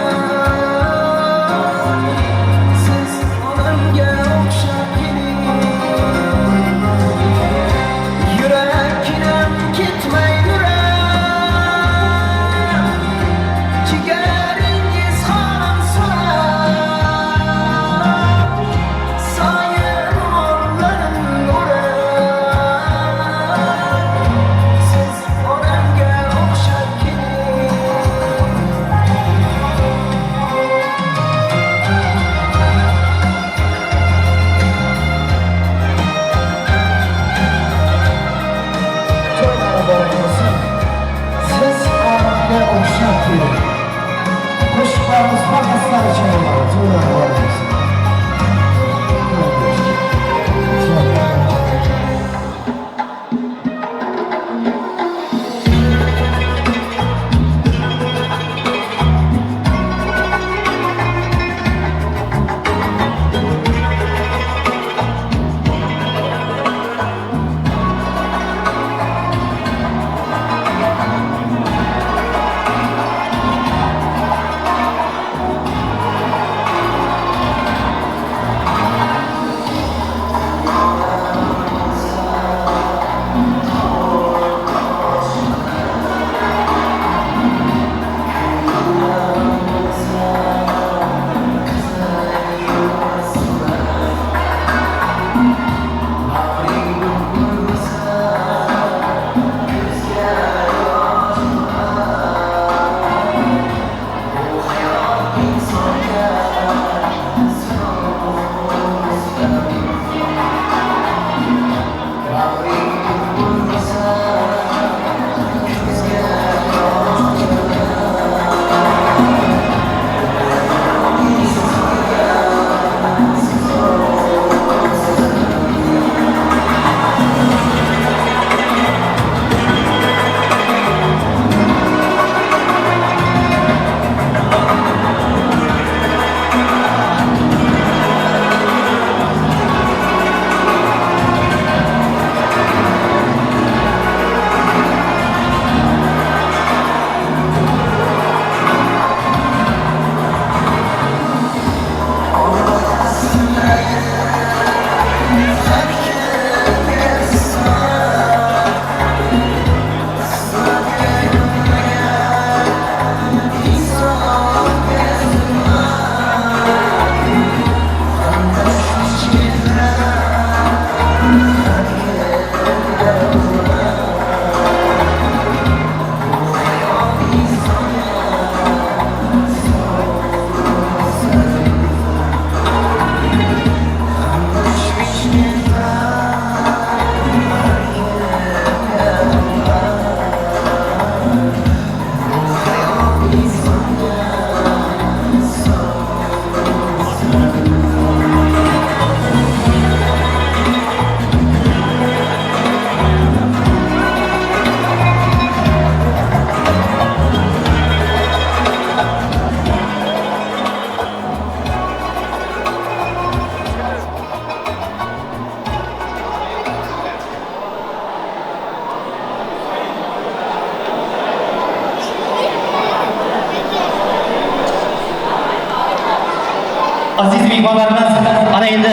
mehmonlarimiz, ana endi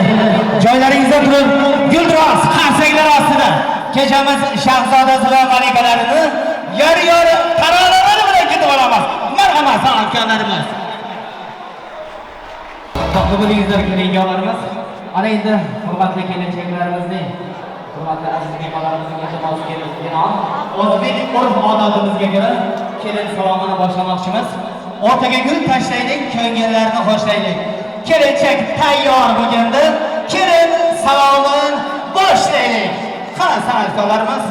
joylaringizda turib guldiroz qarsaklar ostida kechamiz shahzodasi va malikalarini yori-yori taronalari bilan ketib olamiz. Marhamat san'atkorlarimiz. Baxtli bo'lingizlar kelinlarimiz. Ana endi hurmatli kelinchaklarimizning, hurmatli aziz mehmonlarimizning iltimosiga binoan o'zbek urf-odatimizga ko'ra kelin salomini boshlamoqchimiz. O'rtaga gul tashlaylik, ko'ngillarni xo'shlaylik. Kelinchak tayyor bo'lganda kelin salomini boshlaylik. Qani san'atkorlarimiz.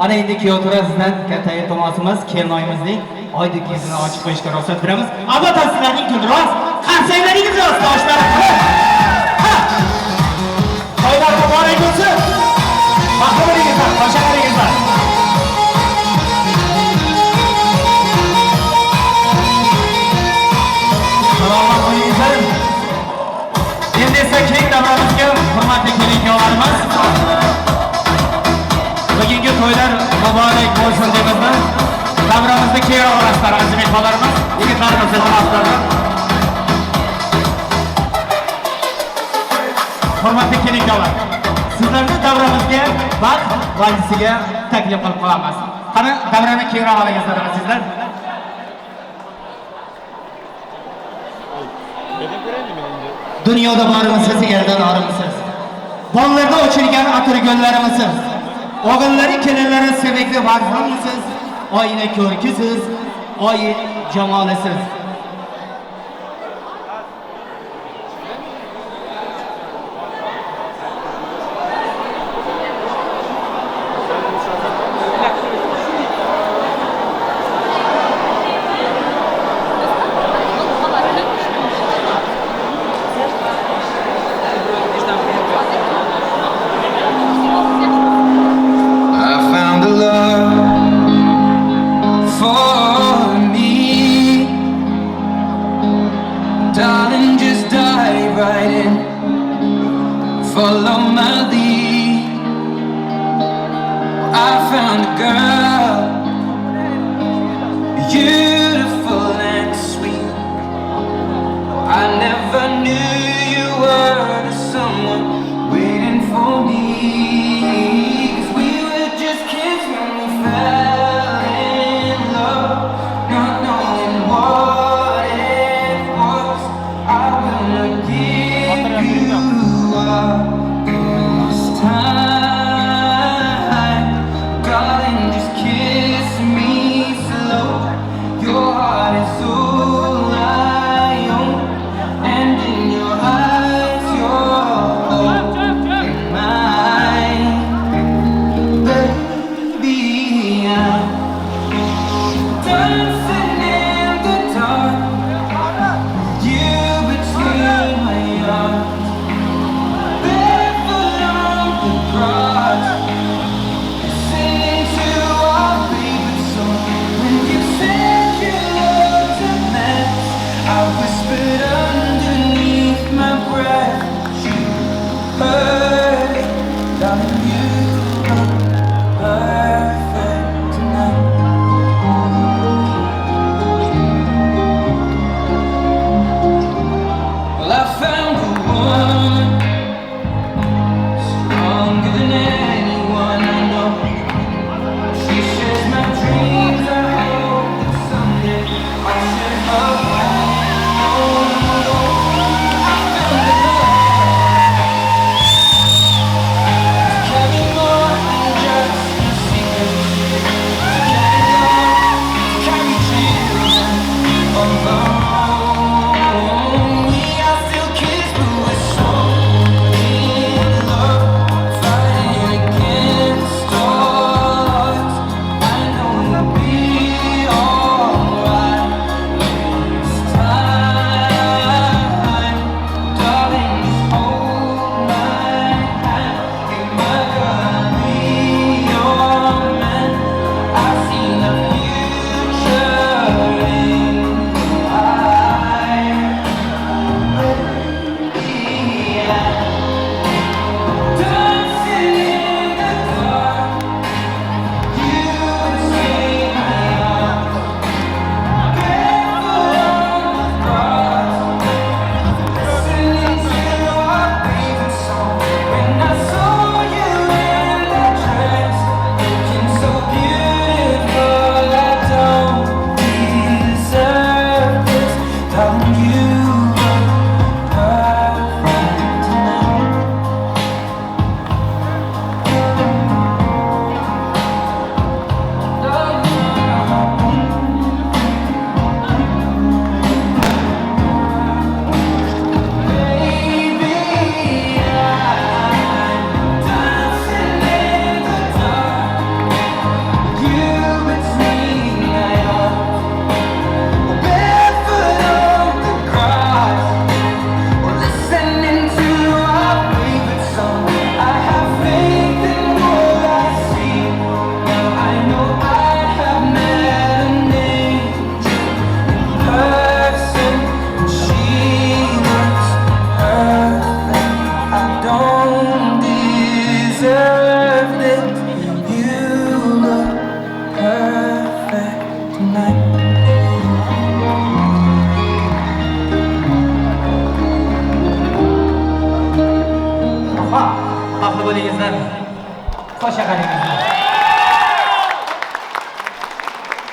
Ana endi kuyov to'rasidan katta iltimosimiz kelinoyimizning oydek yuzini ochib qo'yishga ruxsat beramiz. Albatta sizlarning guldiroz qarsaklaringiz ostida ochlar. To'ylar muborak bo'lsin. Baxtli bo'lingizlar, qo'shaklaringizlar. Salomat bo'lingizlar. Endi esa keng davramizga hurmatli kelin-kuyovlarimiz, bugungi to'ylar muborak bo'lsin deymizmi? Davramizni kengroq olasizlar, aziz mehmonlarimiz, yigitlarimiz iltimoslarni. Hurmatli kelin-kuyovlar, sizlarni davramizga baxt valisiga taklif qilib qolamiz. Qani davrani kengroq olingizlar azizlar. Dunyoda borimisiz, eldan orimisiz. Bollarda o'chirgan atirgullarmisiz? O'g'illari, kelinlari sevikli varfonmisiz? Oyna ko'rkisiz, oy jamolisiz.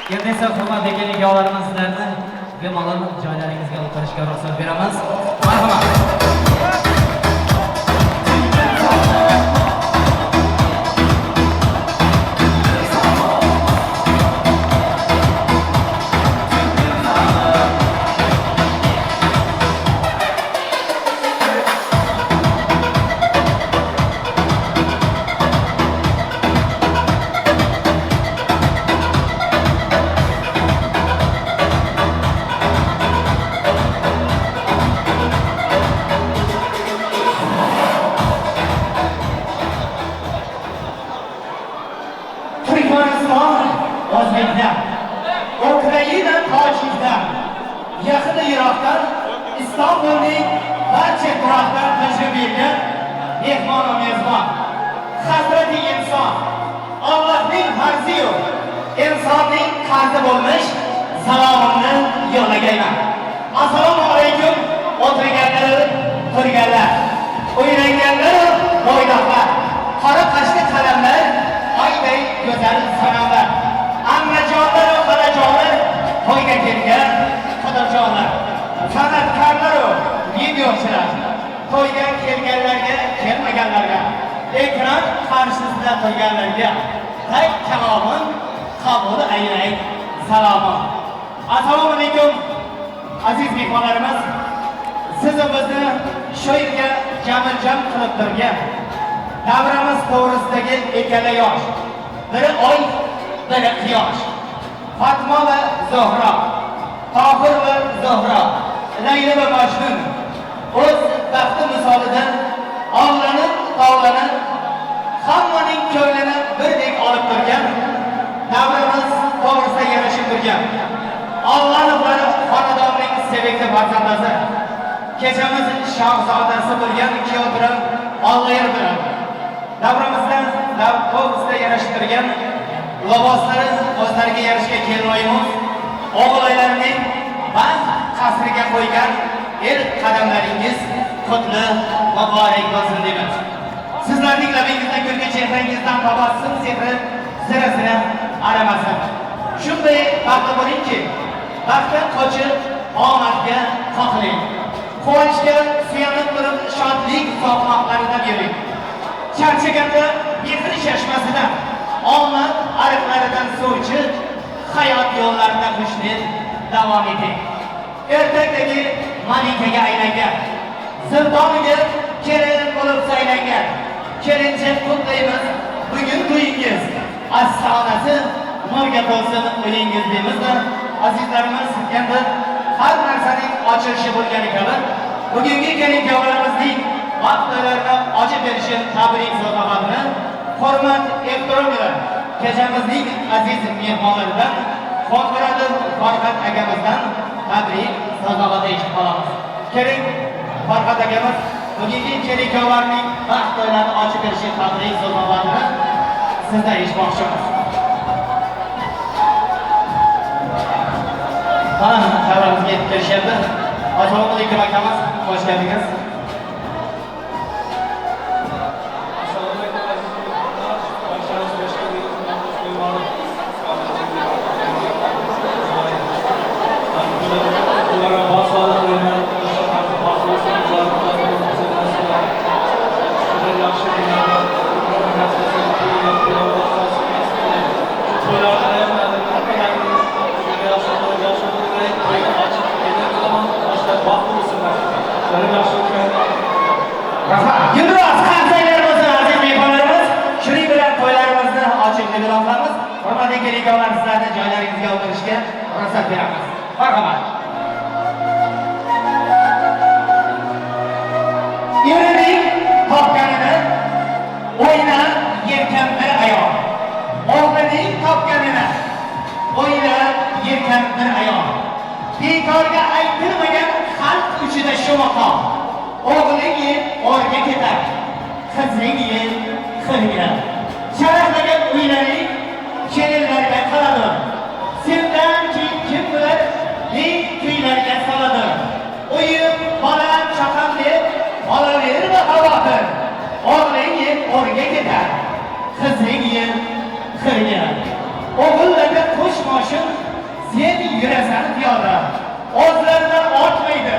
Endi esa hurmatli kelin-kuyovlarimiz, sizlarni bemalol joylaringizga o'tirishga ruxsat beramiz. Marhamat. Turkmaniston O'zbekdan, Ukraina Tojikdan, yaqin Iroqdan, Istanbulning barcha turoqdan tashrif buyurgan mehmon va mezbon, hazrati inson, Allohning farzi-yu insonning qarzi bo'lmish salomimni yo'llagayman. Assalomu alaykum o'tirganlar, turganlar, o'ynaganlar, bo'ydoqlar, qora qashli qalamlar, oyday go'zal sanamlar, ammajonlar va xolajonlar, to'yga kelgan xudojonlar, san'atkorlar va videochilar, to'yga kelganlarga, kelmaganlarga, ekran qarshisida turganlarga tak kalomim qabul aylay salomim. Assalomu alaykum aziz mehmonlarimiz, siz bizni shu yerga jamil-jam qilib turgan davramiz to'g'risidagi ikkala yosh, biri oy, biri quyosh, Fatma va Zuhro, Tohir va Zuhro, Layli va Majnun o'z baxti misolida ovlanib, tovlanib, hammaning ko'nglini birdek olib turgan davramiz to'g'risida yarashib turgan Allohning xonadonining sevikli farzandasi, kechamiz shahzodasi bo'lgan kuyovbilan Olloyor bilan davramizda to'g'risida yarashib turgan liboslari o'zlariga yarashgan kelinoyimiz o'g'illarning baxt qasriga qo'ygan ilk qadamlaringiz qutli muborak bo'lsin deymiz. Sizlarning labingizdan kulgi, chehrangizdan tabassum sehri sira-sira aramasin. Shunday baxtli bo'lingki, baxtdan qochib omadga qoqiling. Quvonchga suyanib turib shodlik soqmoqlaridan yuring. Charchaganda mehr chashmasidan, omad ariqlaridan suv ichib, hayot yo'llarida xushlik davom eting. Ertakdagi malikaga aylangan, zindoniga kelin bo'lib saylangan kelinchak qutlaymiz. Bugun to'yingiz astonasi nurga to'lsin uyingiz deymizda. Azizlarimiz, endi har narsaning ochilishi bo'lgani kabi bugungi kelin-kuyovlarimizning baxt to'ylarini ochib berishi tabrik so'zlarini hurmat ehtirom bilan kechamizning aziz mehmonlaridan Xonmurodov Farhad akamizdan tabrik so'zlarini eshitib qolamiz. Keling Farhad akamiz bugungi kelin-kuyovlarning baxt to'ylarini ochib berishi tabrik so'zlarini sizdan eshitmoqchimiz. Mana davramizga yetib kelishyapti. Assalomu alaykum akamiz, xush keldingiz. Assalomu alaykum aziz mehmonlar, barchangiz xush keldingiz. Ularga baxt sog'lik tilayman. Yaxshi kunlarda Yildiroz qarsaklar bo'lsin aziz mehmonlarimiz. Shuning bilan to'ylarimizni ochiq deb e'lon qilamiz. Hurmatli kelin-kuyovlar, sizlarni joylaringizga o'tirishga ruxsat beramiz. Marhamat. Erining topganini o'ynab yerkan bir ayol. O'g'lining topganini o'ynab yerkan bir ayol. Bekorga aytilmagan xalq ichida shu maqom. O'g'ling yeb o'rga ketar, qizing yeb xirga. Sharaflagan uylaring kelinlarga qaladir. Sendan keyin kim bilar ming kuylarga soladir. Uyim, bolam, chaqam deb olaverma xavotir. O'g'ling yeb o'rga ketar, qizing yeb xirga. O'g'illarga qo'sh moshin yurasan piyoda. O'zlaridan ortmaydi,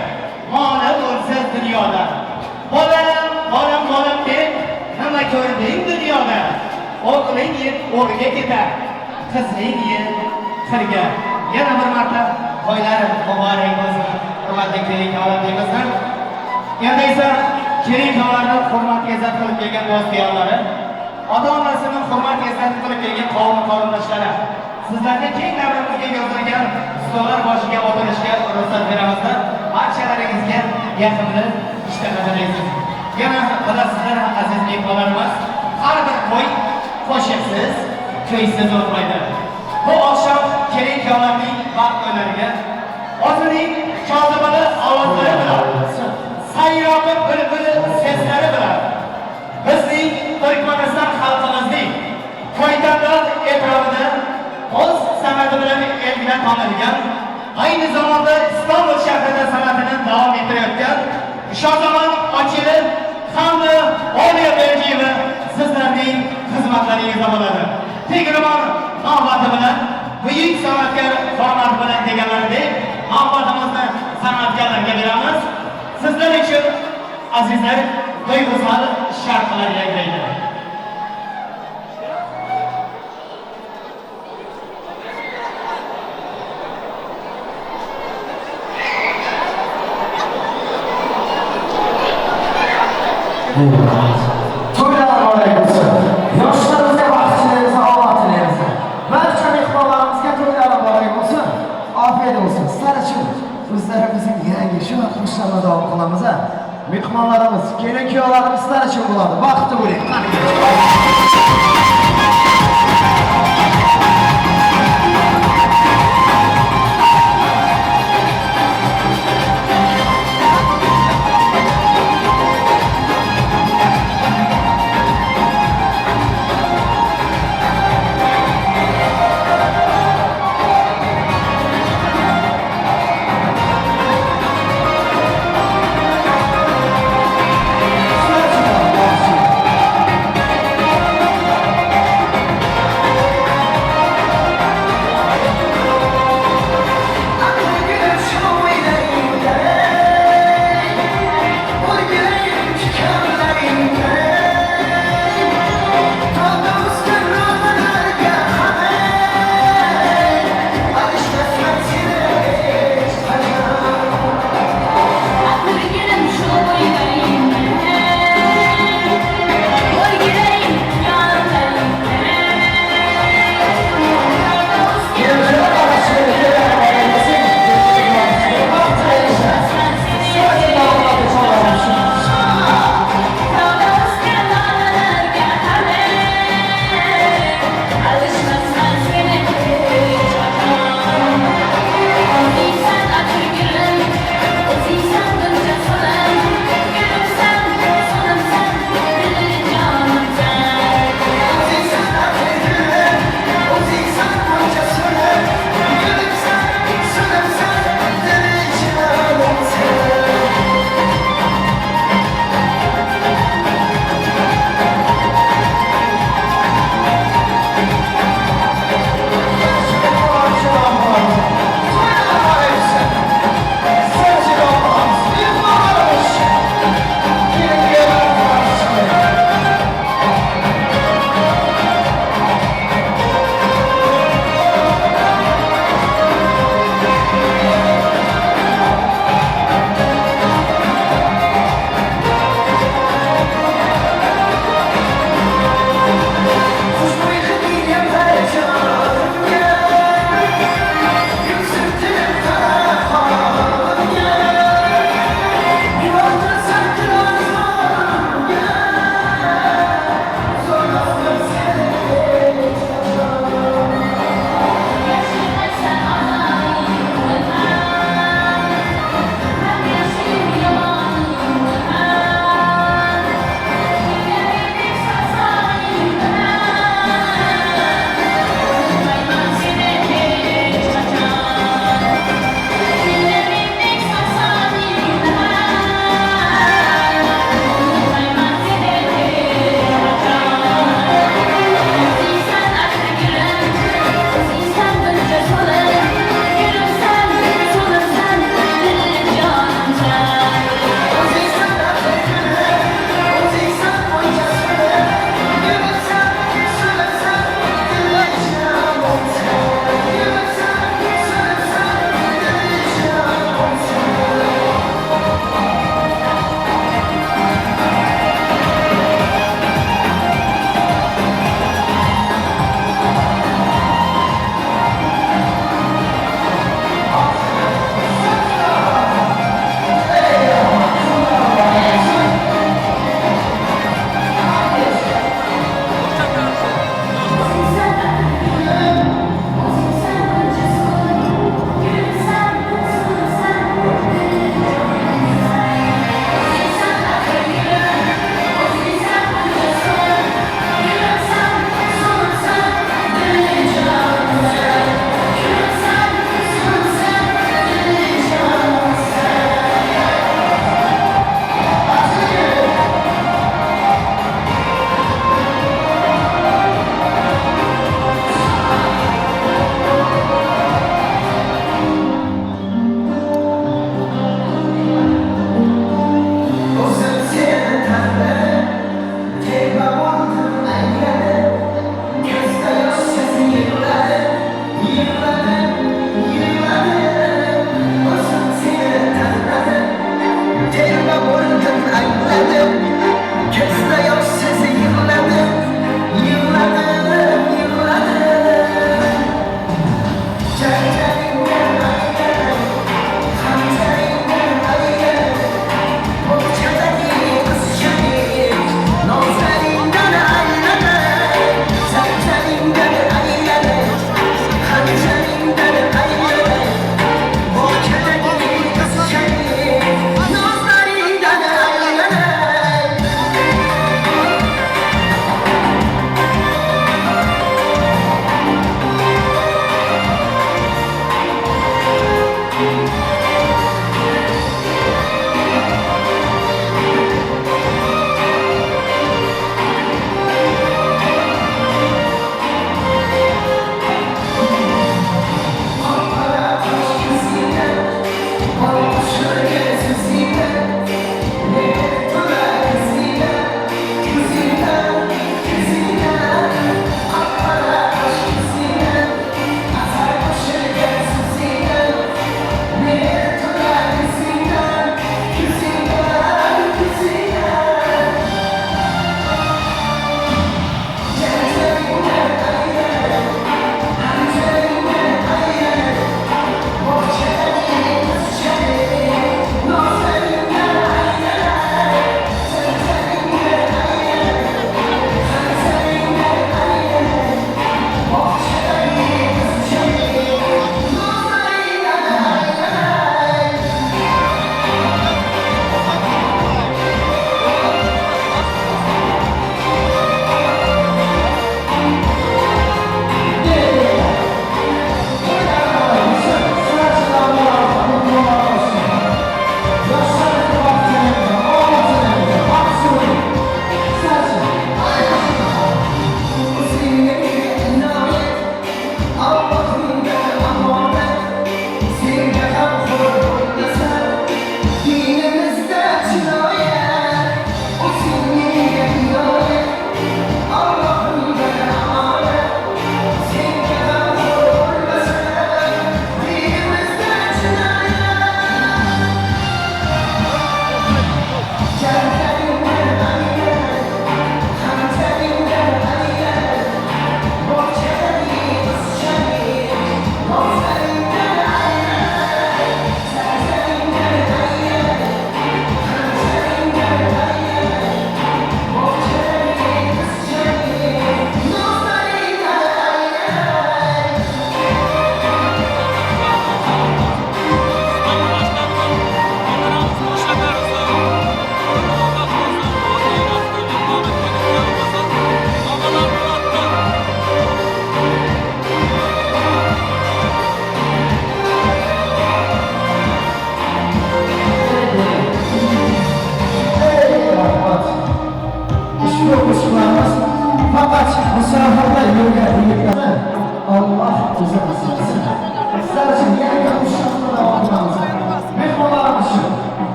moli bo'lsa dunyoda. Bolam, bolam, bolam deb nima ko'rding dunyoda? O'g'ling yeb o'g'riga ketar, qizing yeb qirga. Yana bir marta to'ylar muborak bo'lsin, hurmatli kelin-kuyovlar deymizlar. Endi esa kelin-kuyovlarni hurmatga izzat qilib kelgan do'st-yorlari, ota-onasini hurmatga izzat qilib kelgan qavm-qarindoshlari, sizlarga keng davramizga yozilgan stollar boshiga o'tirishga ruxsat beramizda. Barchalaringizga yaqinli ishtaha tilaymiz. Yana bilasizlar, aziz mehmonlarimiz, har bir to'y qo'shiqsiz, kuysiz o'tmaydi. Bu oqshom kelin-kuyovlarning baxt to'ylariga o'zining jozibali ovozlari bilan, sayroqi bulbuli seslari bilan bizning Turkmaniston xalqimizning Koytanlar e'tirofida o'z san'ati bilan elga tanilgan, ayni zamonda Istanbul shahrida san'atini davom ettirayotgan Shozaman Ochilov hamda Oliya Berkiyeva sizlarning xizmatlaringizda bo'ladi. Tegirmon navbati bilan, buyuk san'atkor formati bilan deganlaridek, navbatimizni san'atkorlarga beramiz. Sizlar uchun azizlar duyg'usal sharqlar yangraydi. To'ylar muborak bo'lsin. Yoshlarimizga baxt tilaymiz, omad tilaymiz. Barcha mehmonlarimizga to'ylar muborak bo'lsin. Ofiyat bo'lsin. Sizlar uchun o'zlarimizning yangi shu qo'shiqlarni davom qilamiz. Mehmonlarimiz, kelin-kuyovlarimiz sizlar uchun bo'ladi. Baxtli bo'ling. Qani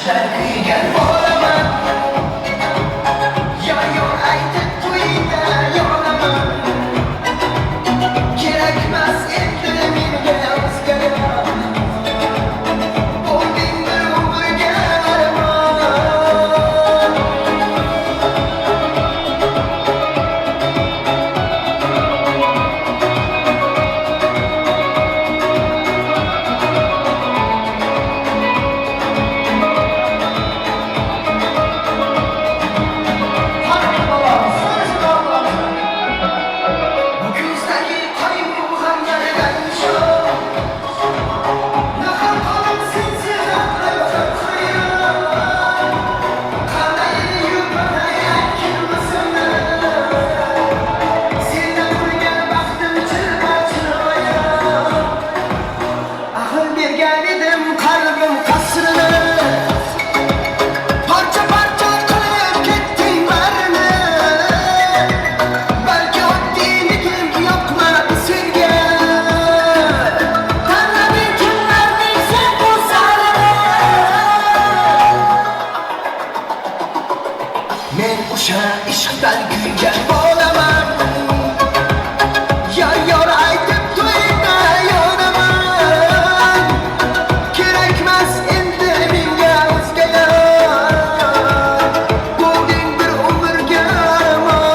Ishqdan kuygan bo'laman. Yor yor aytib to'yda yonaman. Kerakmas endi menga o'zga yor. Bo'lding bir umrga armon. Ko'zdagi qayg'u g'amlardan nishon. Nahot qolim sensiz aqlim hayron. Qanday yupatay aytgin o'zimni. Senda qurgan baxtim chirma-chirmayon. Ahil bergan edim qalbim qasrini. Parcha-parcha qilib ketding barini. Balki oddiyligim yoqmadi senga. Tanlading kimlarning sen go'zalini. Men o'sha ishqdan kuygan bo'laman. Yor yor aytib to'yda yonaman. Kerakmas endi menga o'zga yor. Bo'lding bir umrga armon.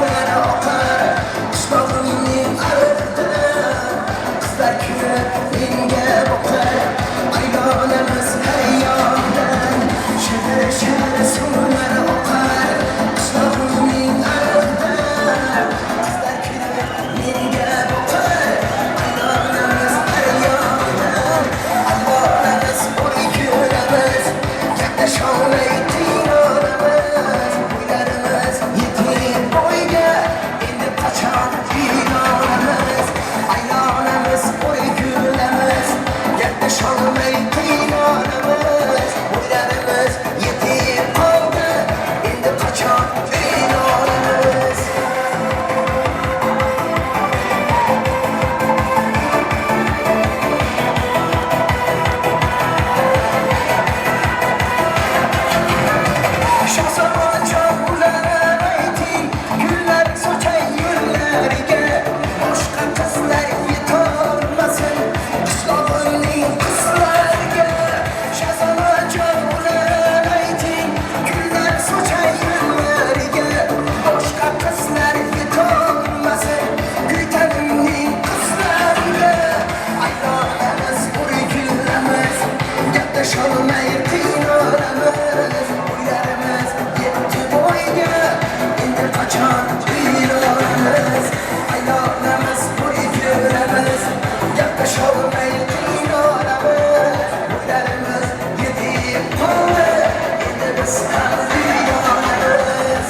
suvlar oqar qishlog'imning ariqdan. Qizlar kulib menga boqar, aylanamiz har yondan. Shir-shir suvlar oqar qishlog'imning ariqdan. Qizlar kulib menga boqar, aylanamiz har yondan. Aylanamiz qo'y ko'ramiz, gaplasholmay qiynalamiz. O'ylarimiz yetib bo'yga, endi qachon uylanamiz? Aylanamiz qo'y ko'ramiz, gaplasholmay qiynalamiz. O'ylarimiz yetib qoldi, endi qachon uylanamiz? Shahzodajon ular ayting, gullar sochay yo'llariga. Boshqa qizlar yetolmasin qishlog'imning qizlariga. Shahzodajon ular ayting, gullar sochay yo'llariga. Boshqa qizlar yetolmasin Kuytanimning qizlariga. Aylanamiz qo'y kulamiz, gaplasholmay qiynalamiz. O'ylarimiz yetdi bo'yga, endi qachon uylanamiz? Aylanamiz qo'y ko'ramiz, gaplasholmay qiynalamiz. O'ylarimiz yetib qoldi, endi biz ham uylanamiz.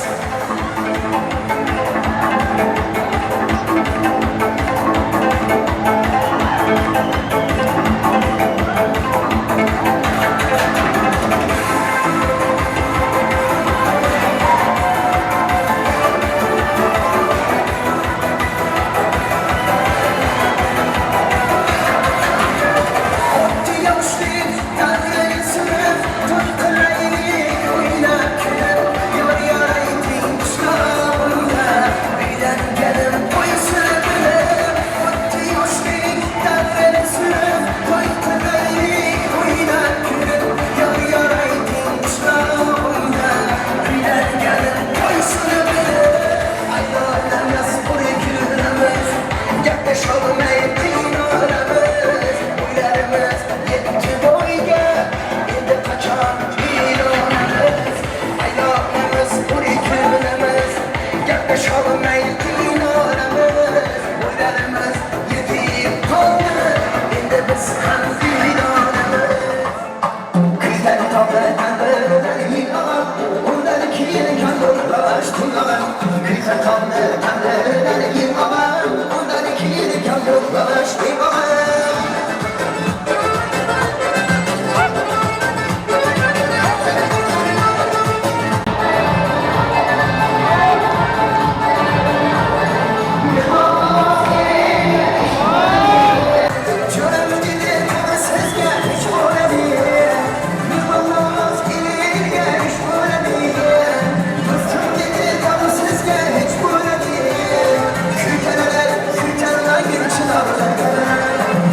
O'tdi yoshlik davrini surib, to'y qilaylik o'ynab kulib. Yor yor ayting qishlog'imda, uylanganim qo'ysin bilib. O'tdi yoshlik davrini surib, to'y qilaylik o'ynab kulib. Yor yor ayting qishlog'imda, uylanganim qo'ysin bilib. Aylanamiz qo'y kulamiz, gaplasholmay qiynalamiz. O'ylarimiz yetdi bo'yga, endi qachon uylanamiz? Aylanamiz qo'y kulamiz, gaplasholmay qiynalamiz. O'ylarimiz yetib qoldi, endi biz ham uylanamiz. Kuydan tog'i tandirdan yig'ag'am, undan keyin kandurlash tunag'am. Kuydan tog'i tandirdan yig'ag'am, undan keyin kandurlash yig'ag'am. Jo'ram dedi tag'i sizga hech bo'ladi, mehmonnoz elga ish bo'ladi. Do'stim dedi tag'i sizga hech bo'ladi, kuytanalar kuytanmagin chinorlar.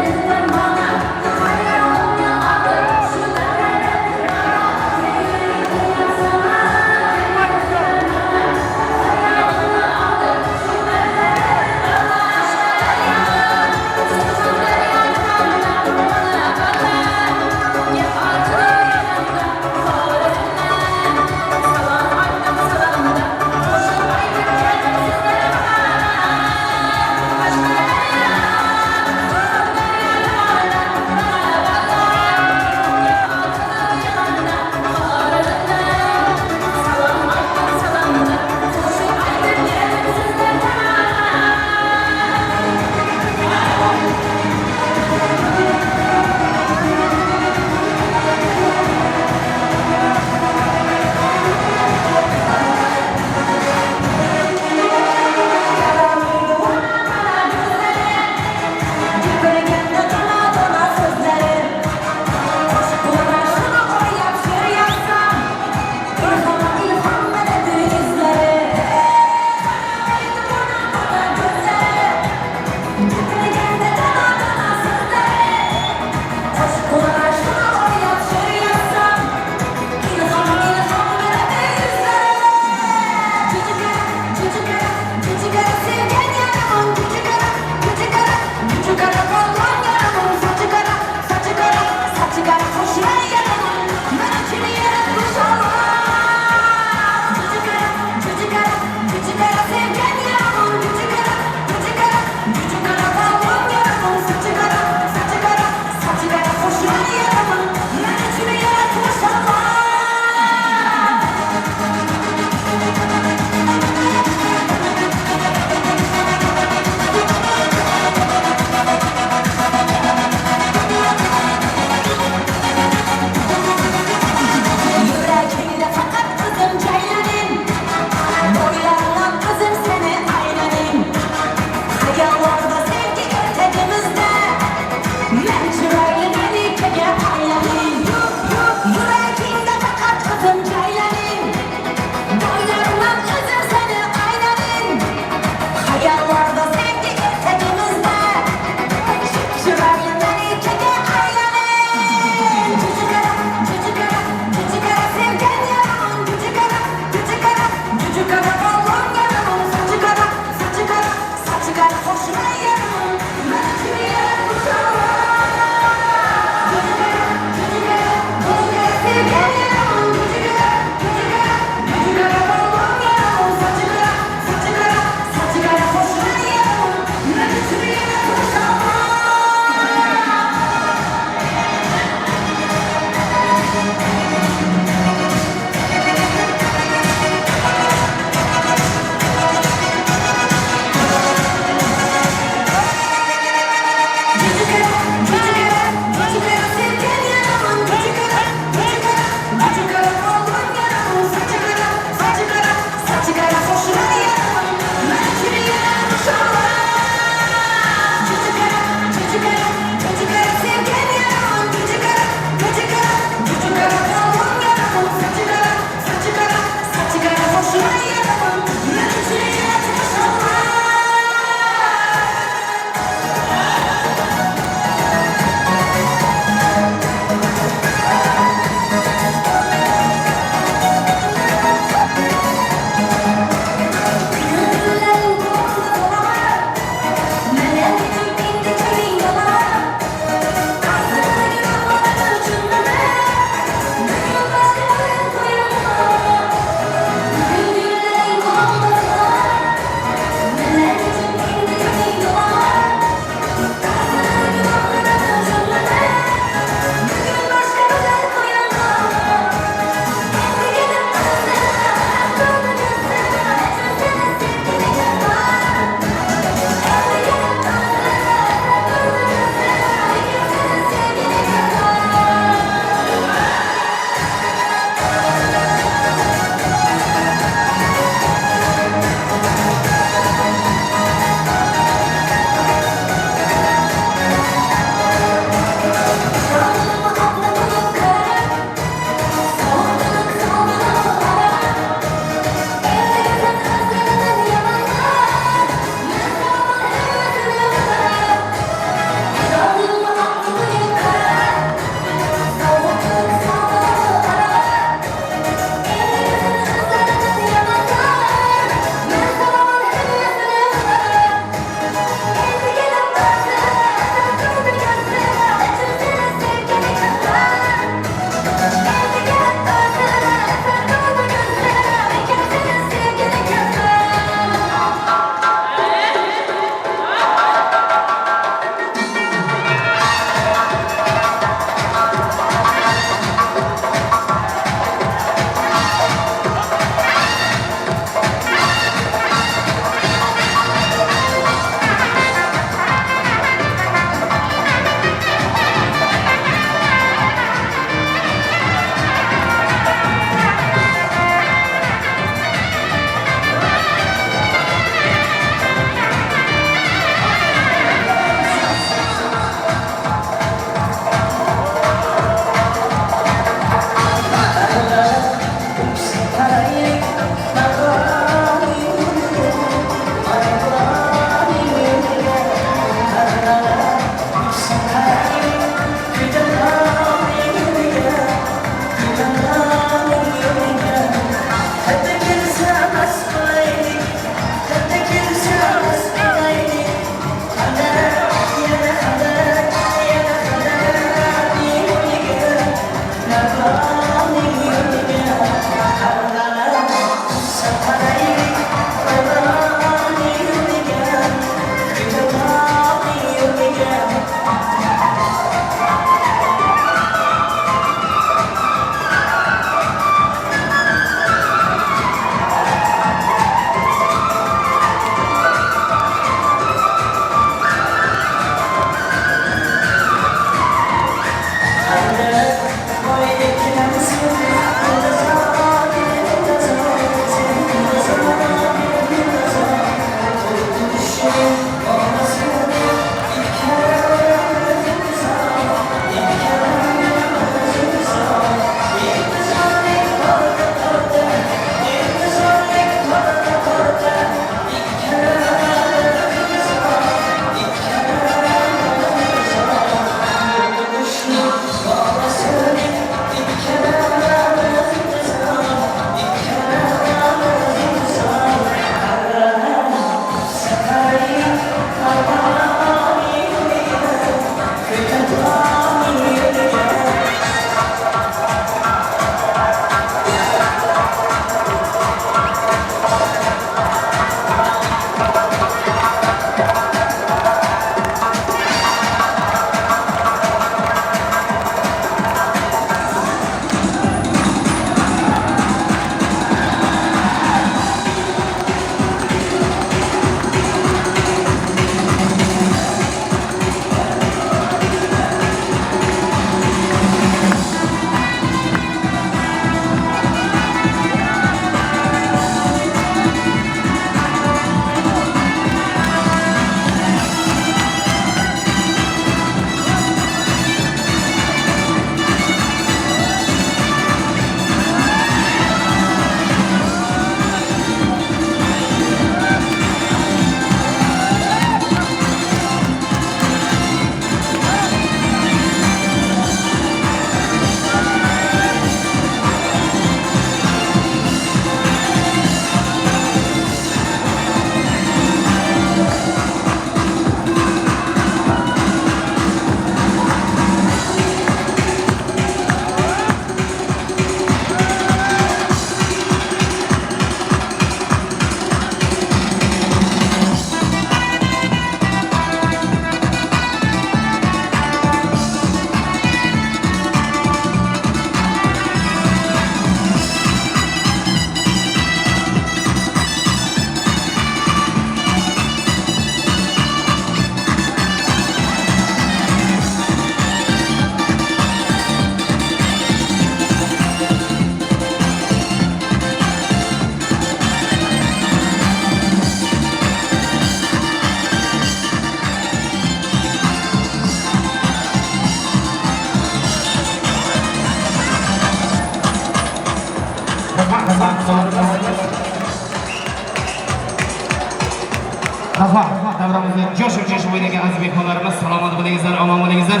Rahmat. Davramizda jo'shib-jo'shib o'ynagan aziz mehmonlarimiz, salomat bo'lingizlar, omon bo'lingizlar.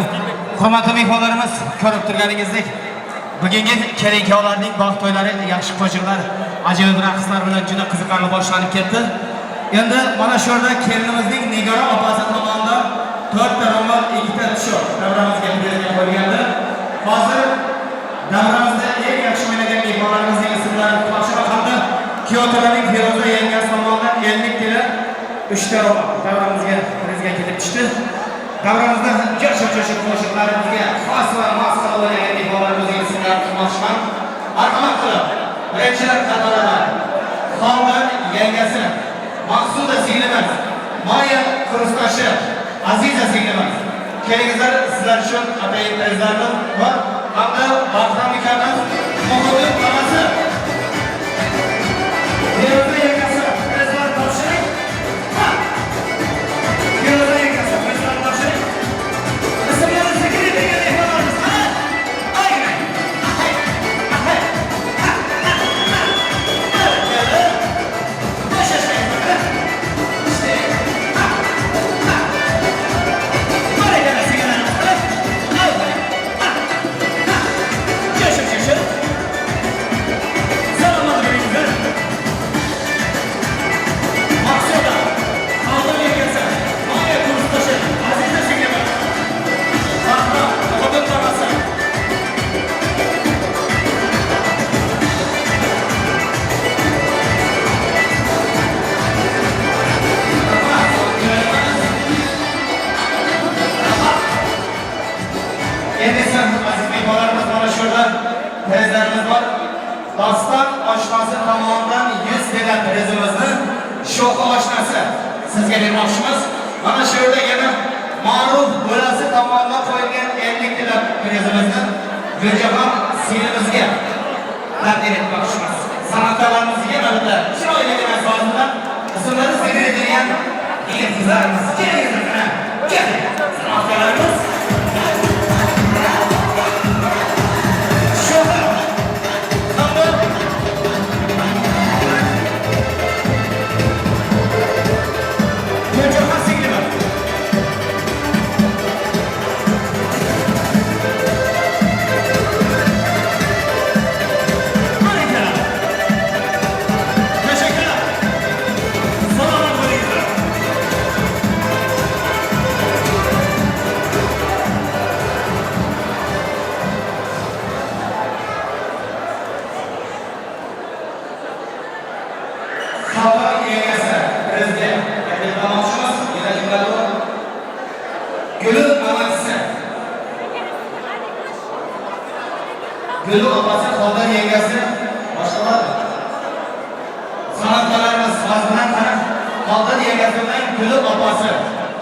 Hurmatli mehmonlarimiz, ko'rib turganingizdek, bugungi kelin-kuyovlarning baxt to'ylari yaxshi qo'shiqlar, ajoyib raqslar bilan juda qiziqarli boshlanib ketdi. Endi mana shu yerda kelinimizning Nigora opasi tomonidan 4 ta ro'mol, 2 ta tishor davramizga prezga qo'yilgandi. Hozir davramizda eng yaxshi o'ynagan mehmonlarimizning ismlarini topshiriq hamda kuyovtolaning Feruza yengasi tomonidan 50 kilo 3 ta ro'mol davramizga prezga kelib tushdi. Davramizda jo'shib-jo'shib qo'shiqlarimizga xos va mos qilib o'ynagan mehmonlarimizning ismlarini topshiraman. Marhamat qilib, birinchilar qatorida Xondan yengasi Maqsuda singlimiz, Maya kursdoshi Aziza singlimiz. Kelingizlar, sizlar uchun atayin prezlarni va hamda Bahrom ukamiz Muhiddin onasi Feruza yengasi prezlar topshiring. Feruza yengasi prezlar topshiring. Ismlarini zikr etgan mehmonlarimiz qani? Aynan. Endi esa aziz mehmonlarimiz, mana shu yerda prezlarimiz bor. Doston oshnasi tomonidan 100 dala prezimizni Sho'xi oshnasi sizga bermoqchimiz. Mana shu yerda yana Ma'ruf bo'lasi tomonidan qo'yilgan 50 dala prezimizni Guljohon singlimizga taqdim etmoqchimiz. San'atkorlarimiz yana bitta chiroyli so'zlar, ismlari zikr etilgan yigit qizlarimiz. Kelingizlar, mana keling. San'atkorlarimiz Gülü opasi, Xodor yengasi, boshqalar. San'atkorlarimiz hozirdan qarab, Xodor yengasi bilan Gülü opasi.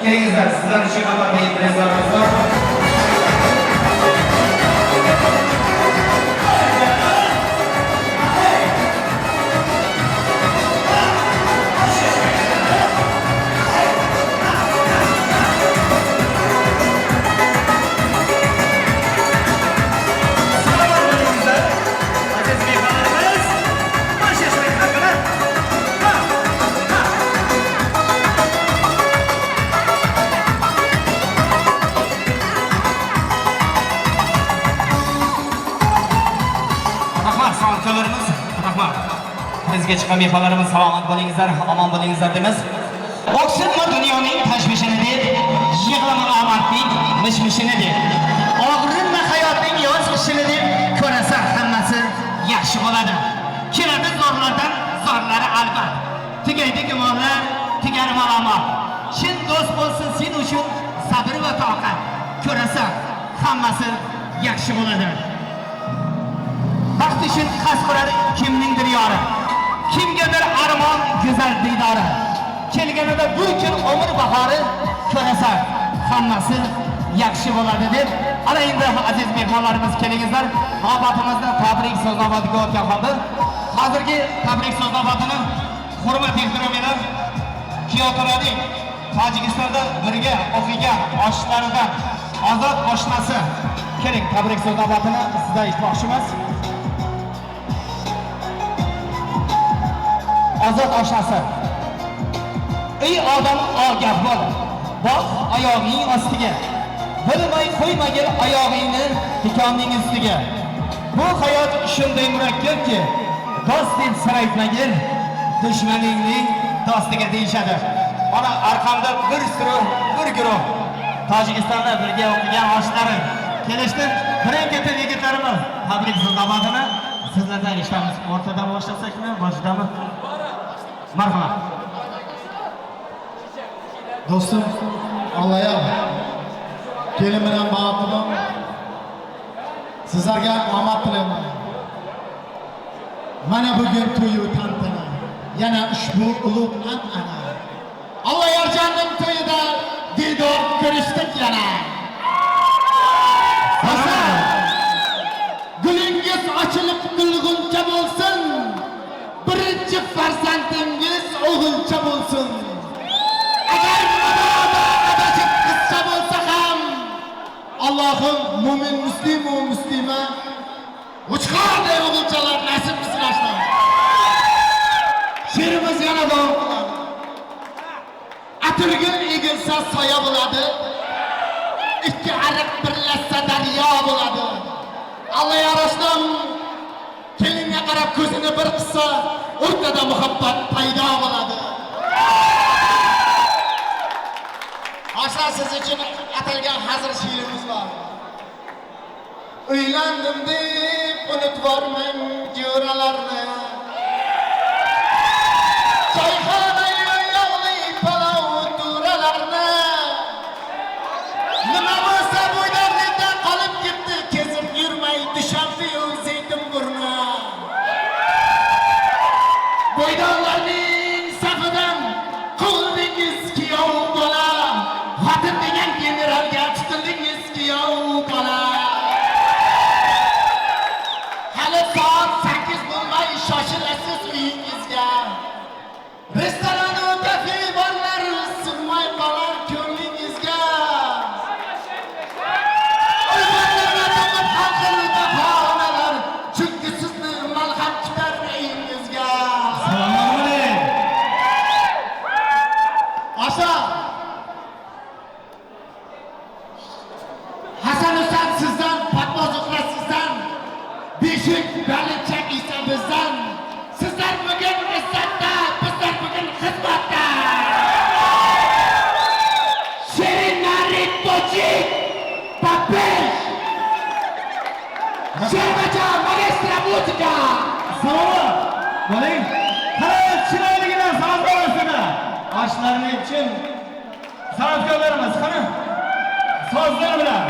Kelingizlar, sizlar uchun hamma prezlarimiz bor. Bizga chiqqan mehmonlarimiz salomat bo'lingizlar, omon bo'lingizlar deymiz. O'ksinma dunyoning tashvishini deb, yig'lama omadning mishmishini deb, og'rinma hayotning yoz qishini deb, ko'rasan hammasi yaxshi bo'ladi. Keladi zorlardan zorlari albat. Tugaydi gumonlar, tugar malomat. Chin do'st bo'lsin sen uchun sabr va toqat. Ko'rasan hammasi yaxshi bo'ladi. Baxt uchun qasd qurar kimningdir yori. Kimgadir armon go'zal diydori. Kelganida bir kun umr bahori, ko'rasan hammasi yaxshi bo'ladi deb. Ana endi aziz mehmonlarimiz kelingizlar, navbatimizni tabrik so'z navbatiga o'tgan holda hozirgi tabrik so'z navbatini hurmat ehtirom bilan kuyovtolaning Tojikistonda birga o'qigan oshlaridan Ozod oshnasi. Keling, tabrik so'z navbatini sizdan eshitmoqchimiz. Ozod oshnasi. Ey odam ogoh bo'l. Boq oyog'ing ostiga. Bilmay qo'ymagil oyog'ingni tikonning ustiga. Bu hayot shunday murakkabki, do'st deb sir aytmagil, dushmaningning do'stiga deyishadi. Mana arqamda bir suru, bir guruh Tojikistonda birga o'qigan oshnalarim kelishdi. Birin-ketin yigitlarimiz tabrik so'zlarini sizlardan eshitamiz. O'rtadan boshlasakmi, boshidami? Marhamat. Do'stim, Alloh kelin bilan baxtli sizlarga omad tilayman. Mana bugun to'yu tantana, yana ushbu ulug' an'ana. Alloyorjonning to'yida diydor ko'rishdik yana. Hasan, gulingiz ochilib gulg'uncha bo'lsin. Birinchi farzandingiz o'g'ilcha bo'lsin. Agar mabodo adashib qizcha bo'lsa ham, Allohim mo'min muslim va muslima uchqorday o'g'ilchalar nasib qilsin ashlar. She'rimiz yana davom qiladi. Atirgul egilsa soya bo'ladi. Ikki ariq birlashsa daryo bo'ladi. Alloh yarashdan kelinga qarab ko'zini bir qissa, o'rtada muhabbat paydo bo'ladi. Aslan siz uchun atalgan hazil she'rimiz bor. Uylandim deb unutvormang jo'ralarni. Choyxonayu yog'li palov to'ralarni. Nima bo'lsa bo'ydoqlikda qolib ketdi, kezib yurmay Dushanbe-yu Zeytinburni. Bo'ydoqlarning safidan quldingiz kuyov bola. Xotin degan generalga tutildingiz kuyov bola. Hali soat 8 bo'lmay shoshilasiz uyingizga. Restoran va kafe borlar sig'may qolar ko'nglingizga. Uylarga to'lib har xil bahonalar, chunki sizni malham kutar uyingizga. Assalomu alaykum. Asha Hasan Husan sizdan, Fatma Zuhra sizdan, Beshik Balinchak esa bizdan. Sizlar bugun izzatda, bizlar bugun xizmatda. Shirinari tojik, papesh. Sherbacha maestra muzika. Salomat bo'ling. Qani chiroyligina sozlar ostida. Oshlarning chin san'atkorlarimiz qani sozlar bilan.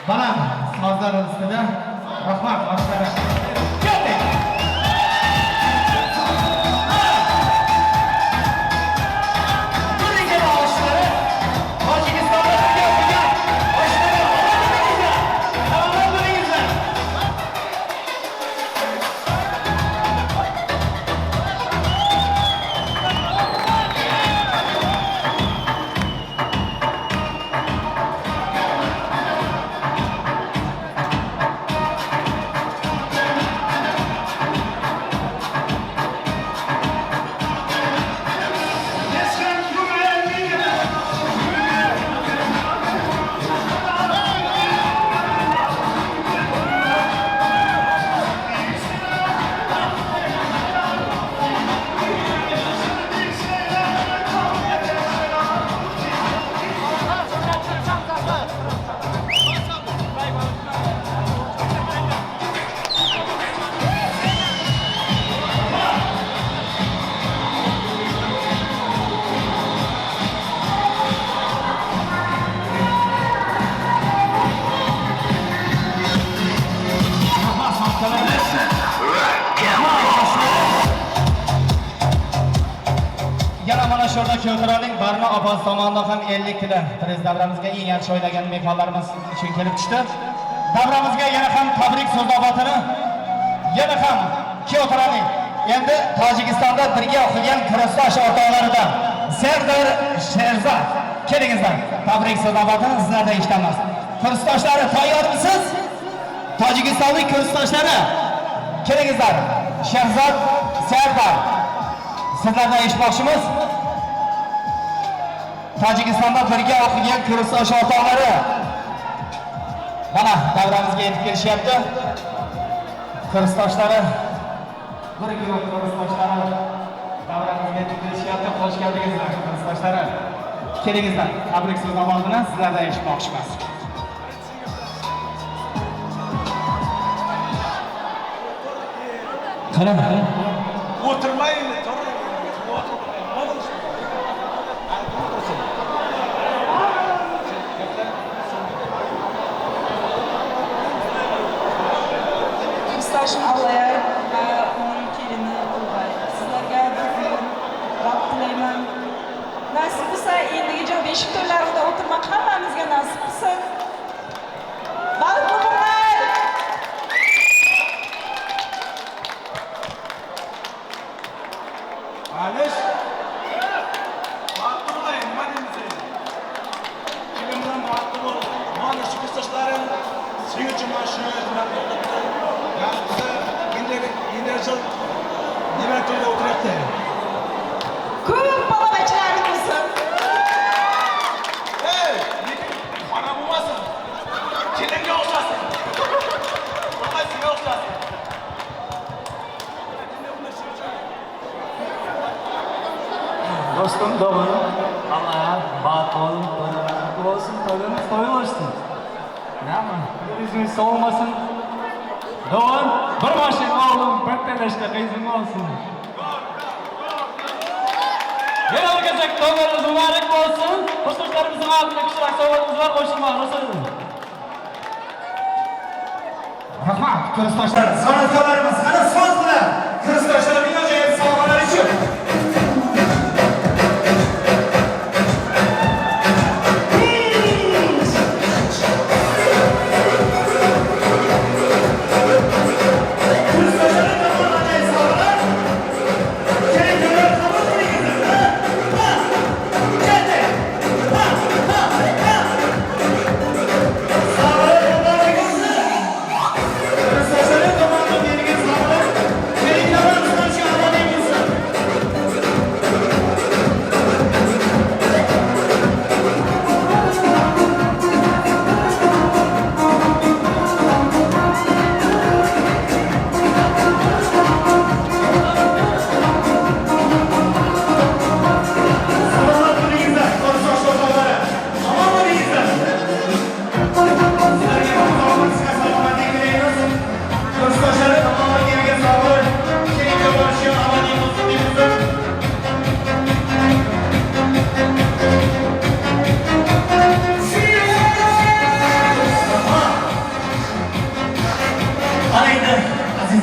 Baland sozlar ustida rahmat oshlar. Ketdik. Birgina oshlari Tojikistonda birga o'qigan oshlari omad bo'lingizlar. Salomat bo'lingizlar. Yana mana shu yerda Ko'tiraning Barno opa tomonidan ham 50 kilo priz davramizga eng yaxshi o'ynagan mehmonlarimiz uchun kelib tushdi. Davramizga yana ham tabrik so'zlobotini yana ham Ko'tiraning endi Tojikistonda birga o'qigan kursdosh o'rtoqlaridan Serdar Sherzod kelingizlar. Tabrik so'zlobotini sizlardan eshitamiz. Kursdoshlari tayyormisiz? Tojikistonlik kursdoshlari kelingizlar. Sherzod Sardor, sizlardan eshitmoqchimiz. Tojikistonda birga o'qigan kursdosh o'rtoqlari mana davramizga yetib kelishyapti. Kursdoshlari, bir guruh kursdoshlari davramizga yetib kelishyapti. Xush keldingizlar kursdoshlari. Kelingizlar, tabrik so'z ovozini sizlardan eshitmoqchimiz. Qani? O'tirmaydi, Kursdoshim Allayar va uning kelini Ulg'ay. Sizlarga bir umr baxt tilayman. Nasib bo'lsa, endigi joy beshik to'ylarida o'tirmoq hammamizga nasib qilsin. Baxtli bo'linglar. Alish. Baxtli bo'ling, nima deymiz endi? Kim bilan baxtli bo'l? Mana shu kursdoshlarim sening uchun mana shu xizmat to'xtatdi. Yaxshisi, endi yil nima to'yda o'tiryapti. Ko'p bola bachalaring bo'lsin. Ey, lekin xona bo'lmasin. Kelinga o'xshasin. Bolasiga o'xshasin. Dostum doğru. Allah'a baht olun, toylarınız olsun, toylarınız toy olsun. Ne ama? Yüzünüz soğumasın. Doğun, bir başın oğlum, bir teleşte kızın olsun. Yine bir gezek toylarınız mübarek olsun. Kursdaşlarımızın adına kişiler sovg'amiz var, qo'shilma, ruxsat. Rahmat, kursdoshlar, san'atkorlarimiz, ana so'z bilan kursdoshlarning ajoyib sovg'alari uchun.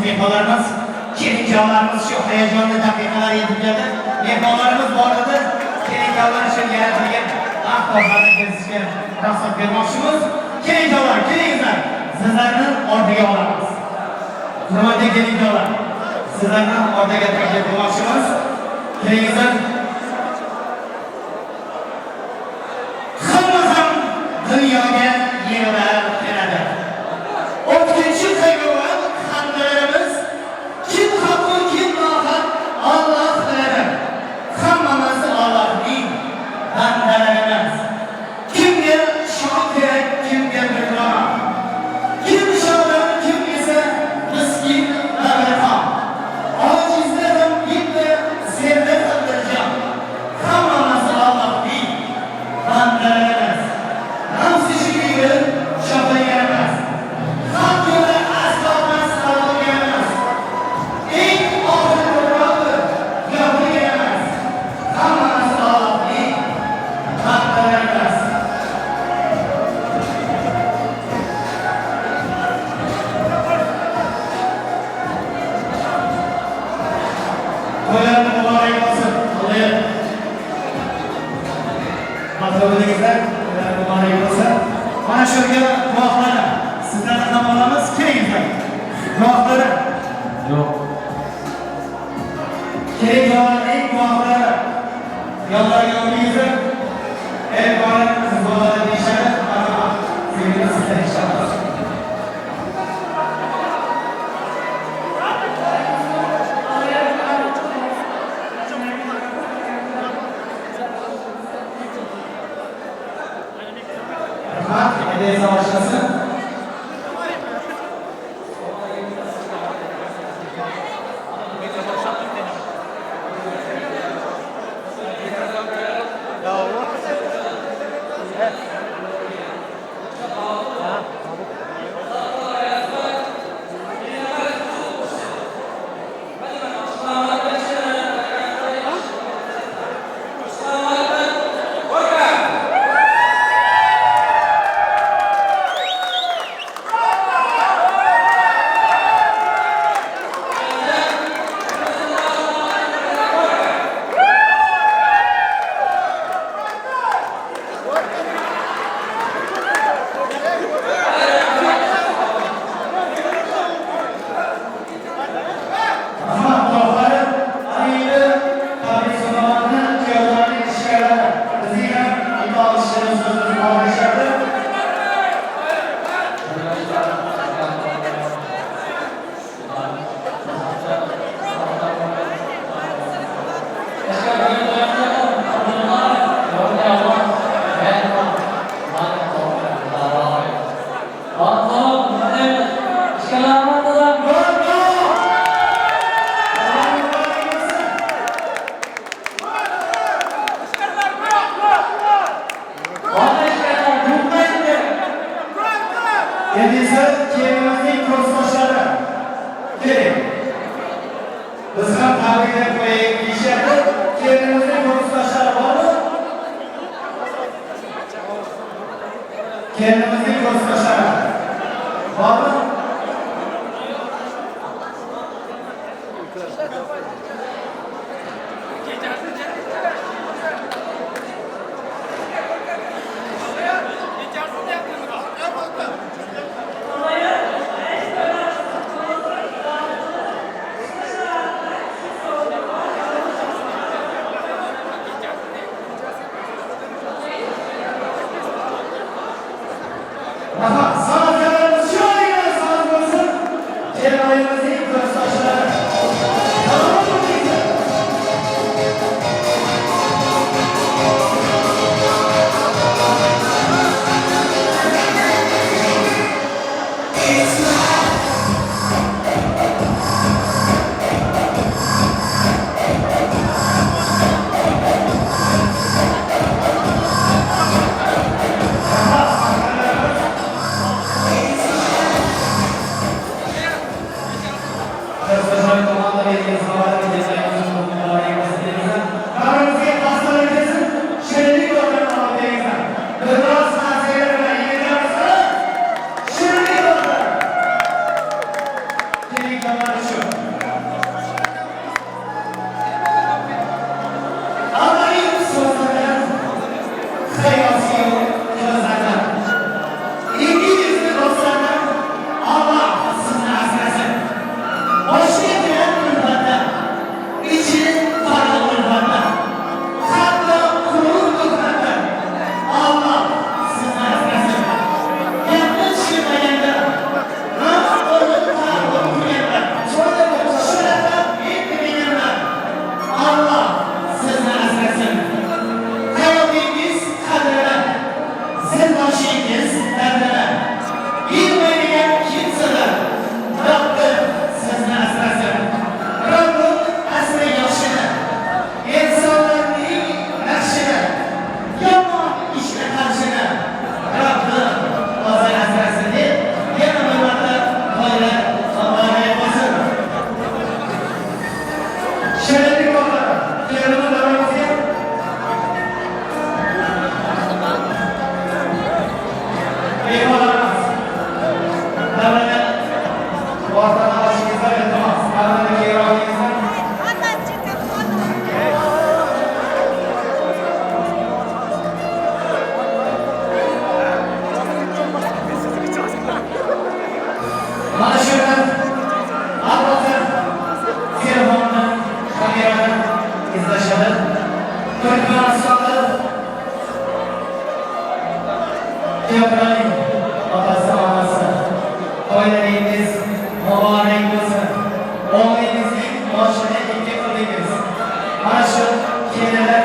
Mehmonlarimiz, kelinjonlarimiz shu hayajonli daqiqalar yetib keldi. Mehmonlarimiz bu orada kelinjonlar uchun yaratilgan ahvollarni kezishga ruxsat bermoqchimiz. Kelinjonlar, kelingizlar, sizlarni ortiga olamiz. Hurmatli kelinjonlar, sizlarni ortiga taklif qilmoqchimiz. Kelingizlar. Hamma ham dunyoga yig'ilib keladi. O'tkinchi qayg'u xandalarimiz, kim haqqu kim nohaq Alloh biladi. Hammamiz Allohning bandalarimiz. Kimga shon kerak, kimga biror. Kim shodon, kim esa miskin va beqom. Ojizlar ham bitta, zerda ham bir jon. Hammamiz Allohning bandalarimiz. Nafs ishiga chopilgan emas. Haq yo'li aslo qolgan emas. Eng oxirgi robi yopilgan emas. Hammamiz Allohning bandalarimiz. To'ylar muborak bo'lsin. Alloh baxtli bo'lingizlar. To'ylar muborak bo'lsin. Mana shu yerga guvohlar sizlarni ham olamiz. Kelingizlar. Guvohlari. Yo'q. Kelinjonlarning guvohlari. Yonlarga o'tingizlar. Ey bola, siz bolalar deyishadi. Marhamat. Sevgili sizlar inshaalloh. Endi esa oshnasi.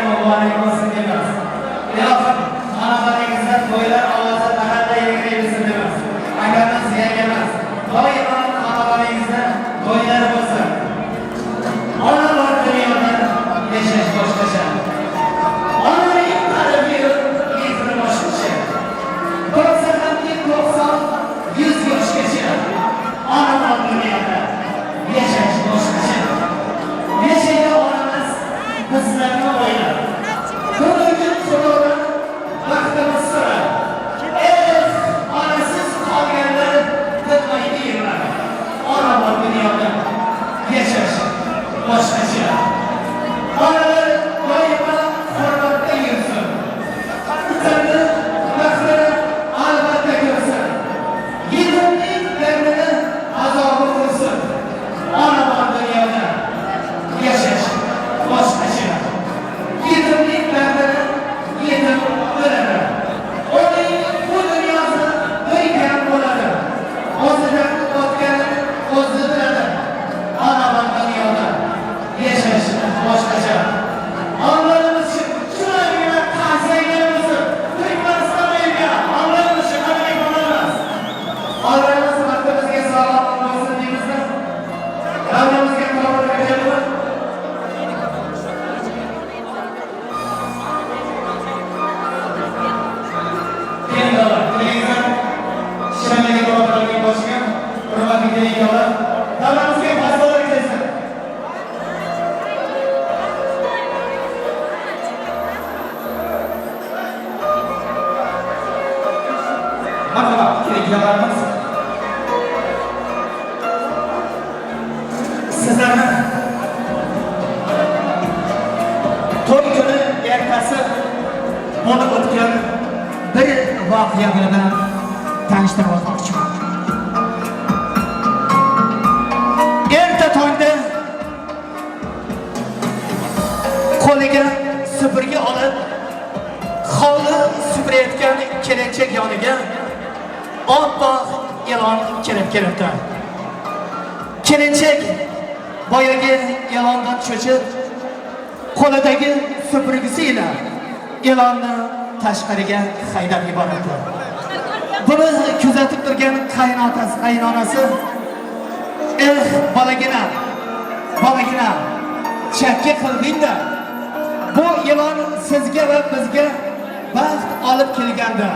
Muborak bo'lsin deymiz. Ilohim, xonadoningizda to'ylar ovozi baland yangraydi. Doimo xonadoningizda to'ylar bo'lsin. Ona bor dunyoda yashash boshqacha. Onaning qalbi mehri boshqacha. Bo'lsa hamki 90, 100 yoshgacha. Ona bor dunyoda yashash boshqacha. Yashaydi onamiz bizlarni o'ylab. Ko'rgan Xudodan baxtimiz so'rab. Eh, onasiz qolganlar tinmaydi yig'lar. Ona bor dunyoda yashash boshqacha. Onalar doimo hurmatda yursin. Bizlarni baxtini albatta ko'rsin. Yetimning dardini azobi qilsin. Ona bor dunyoda yashash boshqacha. Yetimning dardini yetim biladi. Uning bu dunyosi bir kam bo'ladi. O'zidan o'tganini o'zi biladi. Ona bor dunyoda yashash boshqacha. Onalarimiz chiroyli qarsaklarimiz Turkmanistonga onalarimiz qanday onalarimiz. Onalarimiz baxtimizga sog'lom bo'lsin deymizda. Davramizga to'g'ri keladi. Kelinlar, kelinglar. Shirinlarga to'g'ri boshiga hurmatli kelinlar. Davramizga fasllar kelsin. Marhamat, kelinlarimiz. Sizlarni to'y kuni ertasi bo'lib o'tgan bir voqea bilan tanishtirib o'tmoqchiman. Erta tongda qo'liga supurgi olib hovli supurayotgan kelinchak yoniga oppoq ilon kirib kelibdi. Kelinchak boyagi ilondan cho'chib, qo'lidagi supurgisi ila ilonni tashqariga haydab yuboribdi. Buni kuzatib turgan qaynotasi, qaynonasi, "Eh, bolagina, bolagina, chakka qilding-da. Bu ilon sizga va bizga baxt olib kelganda,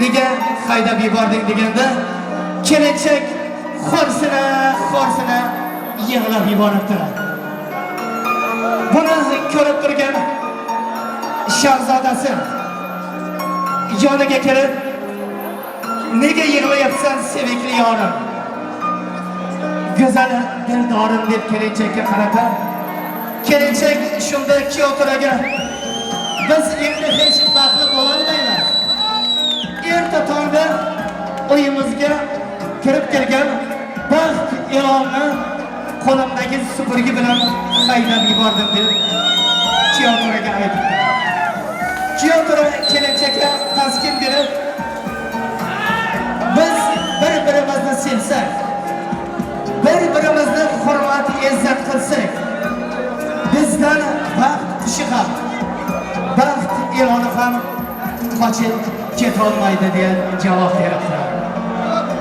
nega haydab yubording?" deganda, kelinchak xo'rsina, xo'rsina yig'lab yuboribdi. Buni ko'rib turgan shahzodasi yoniga kelib, "Nega yig'layapsan, sevikli yorim? Go'zal dildorim" deb kelinchakka qarata. Kelinchak shunda kuyovto'raga, "Biz endi hech baxtli bo'lolmaymiz. Erta tongda uyimizga kirib kelgan baxt ilonni qo'limdagi supurgi bilan haydab yubordim" deb kuyovto'raga aytdi. Kuyovto'ra kelinchakka taskin berib, "Biz bir-birimizni sevsak, bir-birimizni hurmat, izzat qilsak, bizdan baxt qushi ham, baxt iloni ham qochib ketolmaydi" deya javob beribdi.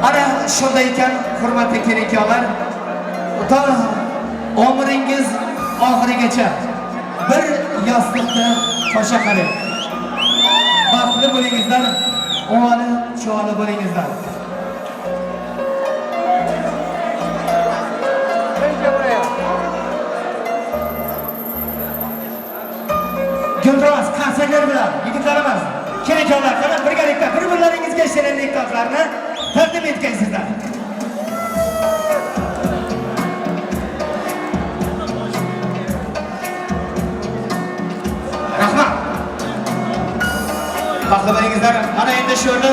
Ana shunday ekan, hurmatli kelinchaklar, to umringiz oxirigacha bir yostiqda qo'sha qarang. Baxtli bo'lingizlar, uvoli chuvoli bo'lingizlar. Guldiroz qarsaklar bilan yigitlarimiz, kelinchaklar, qani birgalikda bir-birlaringizga shirinlik totlarni taqdim etgaysizlar. Rahmat. Baxtli bo'lingizlar. Mana endi shu yerda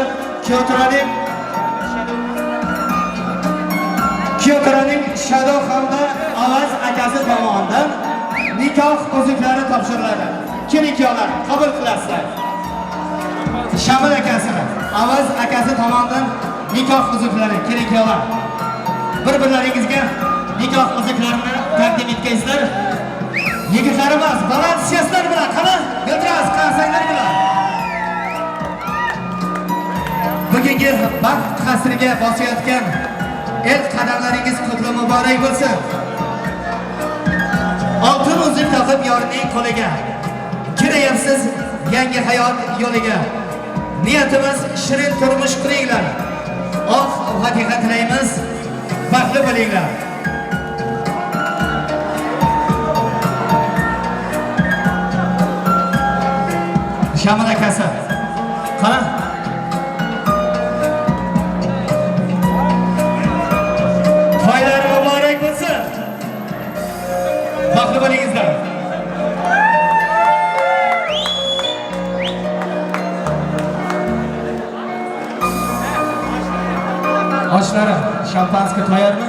Kuyovto'raning Shado hamda Avaz akasi tomonidan nikoh uzuklari topshiriladi. Keling-kuyovlar, qabul qilasizlar. Shamil akasi, Avaz akasi tomonidan nikoh uzuklari, keling-kuyovlar. Bir-birlaringizga nikoh uzuklarini taqdim etgaysizlar. Yigitlarimiz baland seslar bilan, qani, guldiroz qarsaklar bilan. Bugungi baxt qasriga bosayotgan El qadamlaringiz qutlu muborak bo'lsin. Oltin uzuk taqib yorning qo'liga. Kirayapsiz yangi hayot yo'liga. Niyatimiz shirin turmush quringlar. Oq fatiha tilaymiz. Baxtli bo'linglar. Shamil akasi. Qani? To'ylar muborak bo'lsin. Baxtli bo'lingizlar. Oshlari, şampanski tayyormi?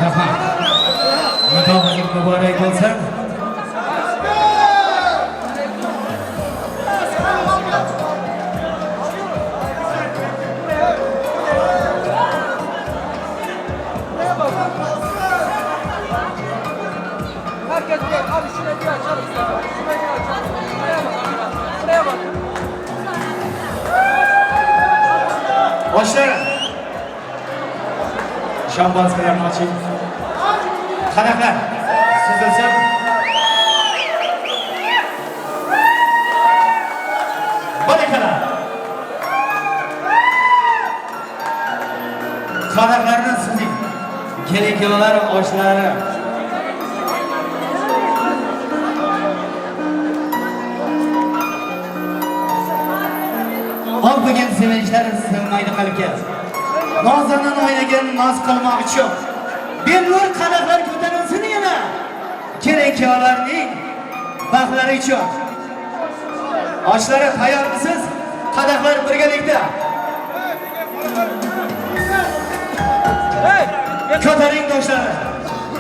Rahmat. Nikohingiz muborak bo'lsin. Herkes gel. Abi şuraya bir açalım. Şuraya bir açalım. Buraya bak. Buraya bak. Boshlar. Şampanskilarni oching. Qadahlar suzilsin. Barakalla. Qadahlarni suzing. Kelin-kuyovlar oshlari. Ol bugun sevinchlar sig'maydi qalbga. Nozanin oynaga noz qilmoq uchun bellur qadahlar ko'tarilsin yana. Kelin-kuyovlarning baxtlari uchun. Oshlari tayyormisiz? Qadahlar birgalikda. Ko'taring do'stlar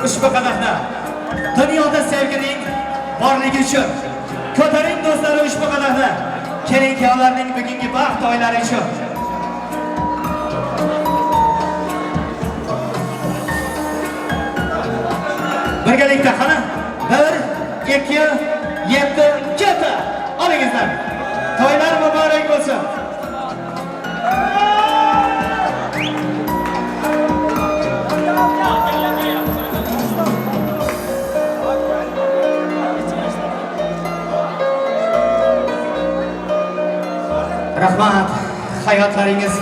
ushbu qadahni. Dunyoda sevgining borligi uchun. Ko'taring do'stlar ushbu qadahni. Kelin-kuyovlarning bugungi baxt to'ylari uchun. Birgalikda qani? 1 2 7 7. Olingizlar. To'ylar muborak bo'lsin. Rahmat. Hayotlaringiz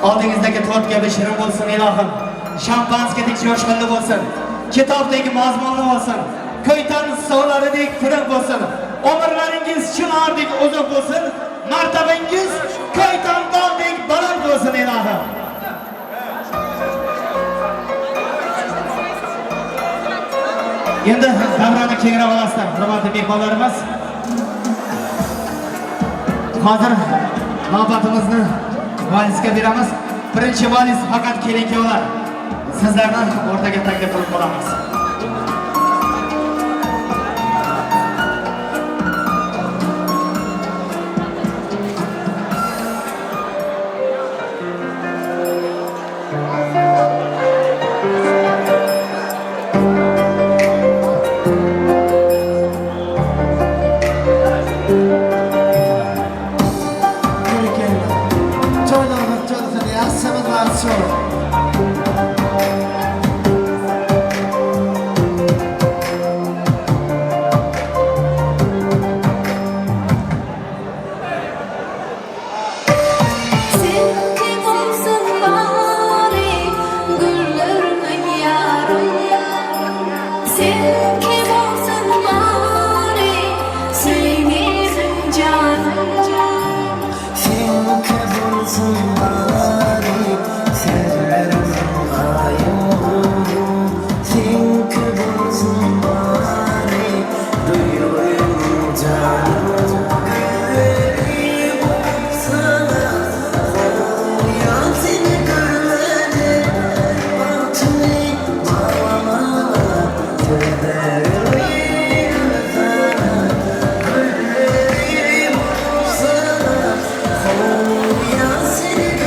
oldingizdagi tort kabi shirin bo'lsin ilohim. Shampanskidek jo'shqinli bo'lsin. Kitobdek mazmunli bo'lsin. Ko'ytan suvlaridek tiniq bo'lsin. Umrlaringiz chinordek uzun bo'lsin. Martabangiz ko'ytan tog'dek baland bo'lsin ilohim. Endi davrani kengroq olasizlar, hurmatli mehmonlarimiz. Hozir navbatimizni valisga beramiz. Birinchi valis faqat kelin-kuyovlar. Sizlarni o'rtaga taklif qilib qolamiz. Seni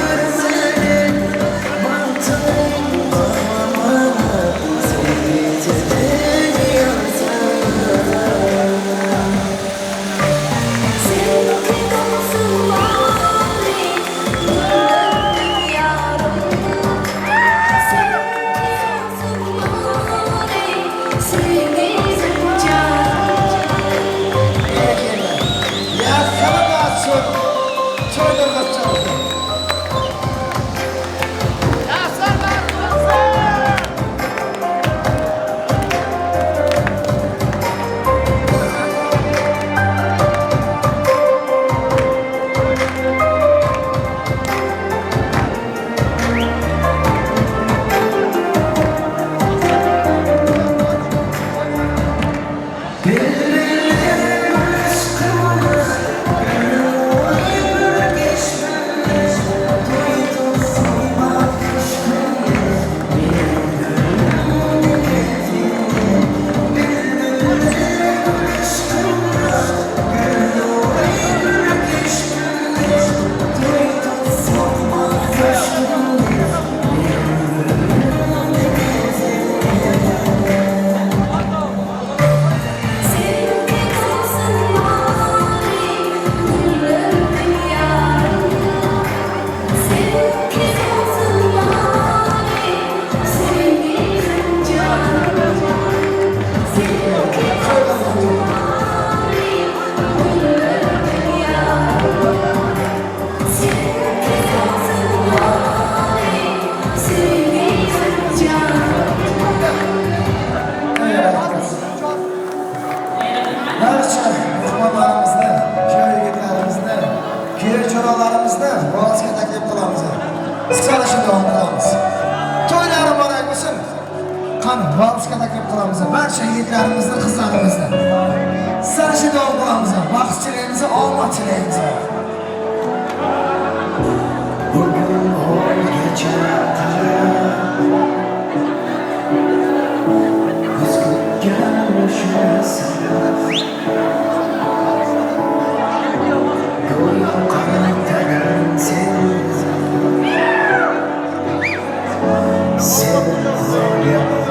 Qizlarimizni valsga taklif qilamiz. Sana davom qilamiz. To'ylar muborak bo'lsin. Qani valsga taklif qilamiz. Barcha yigitlarimizni, qizlarimizni. Sana davom qilamiz. Baxt tilaymiz, omad tilaymiz. Bugun o'lgacha qarab ko'z kutgan o'sha sir go'yo qantagan sen seni o'ylayman ko'zlaringda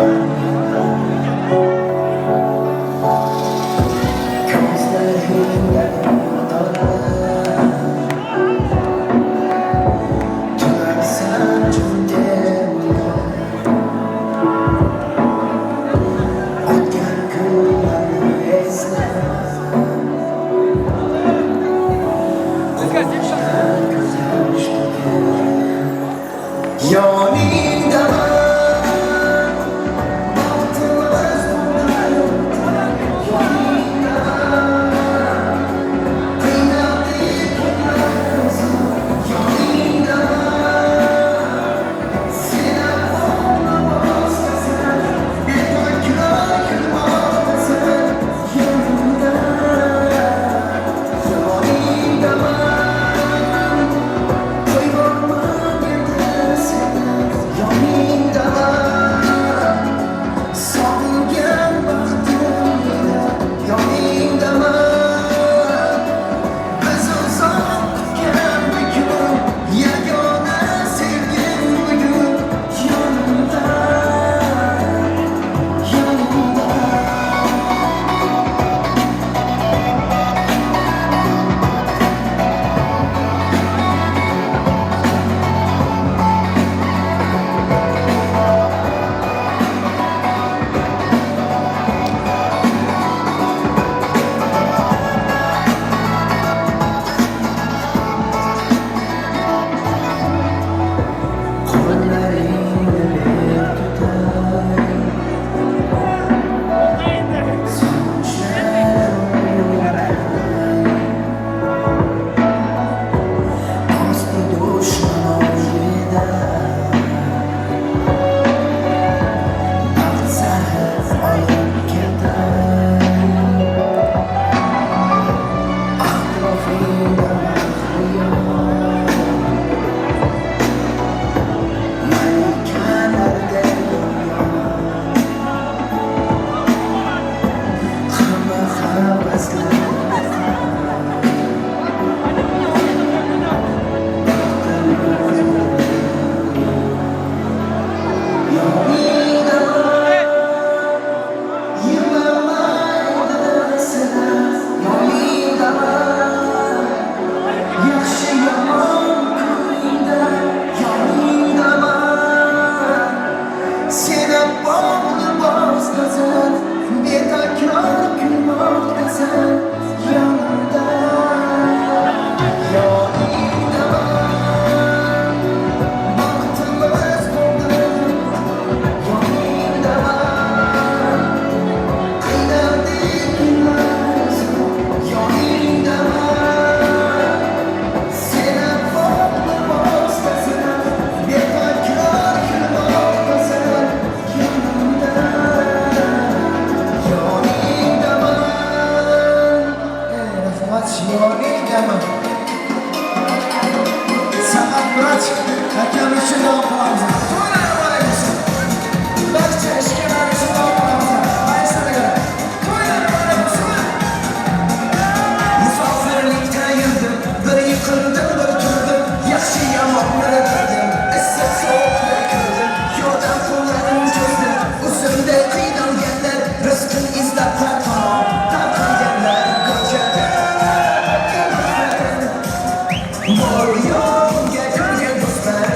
Bor yo'lga kirgan do'stlar.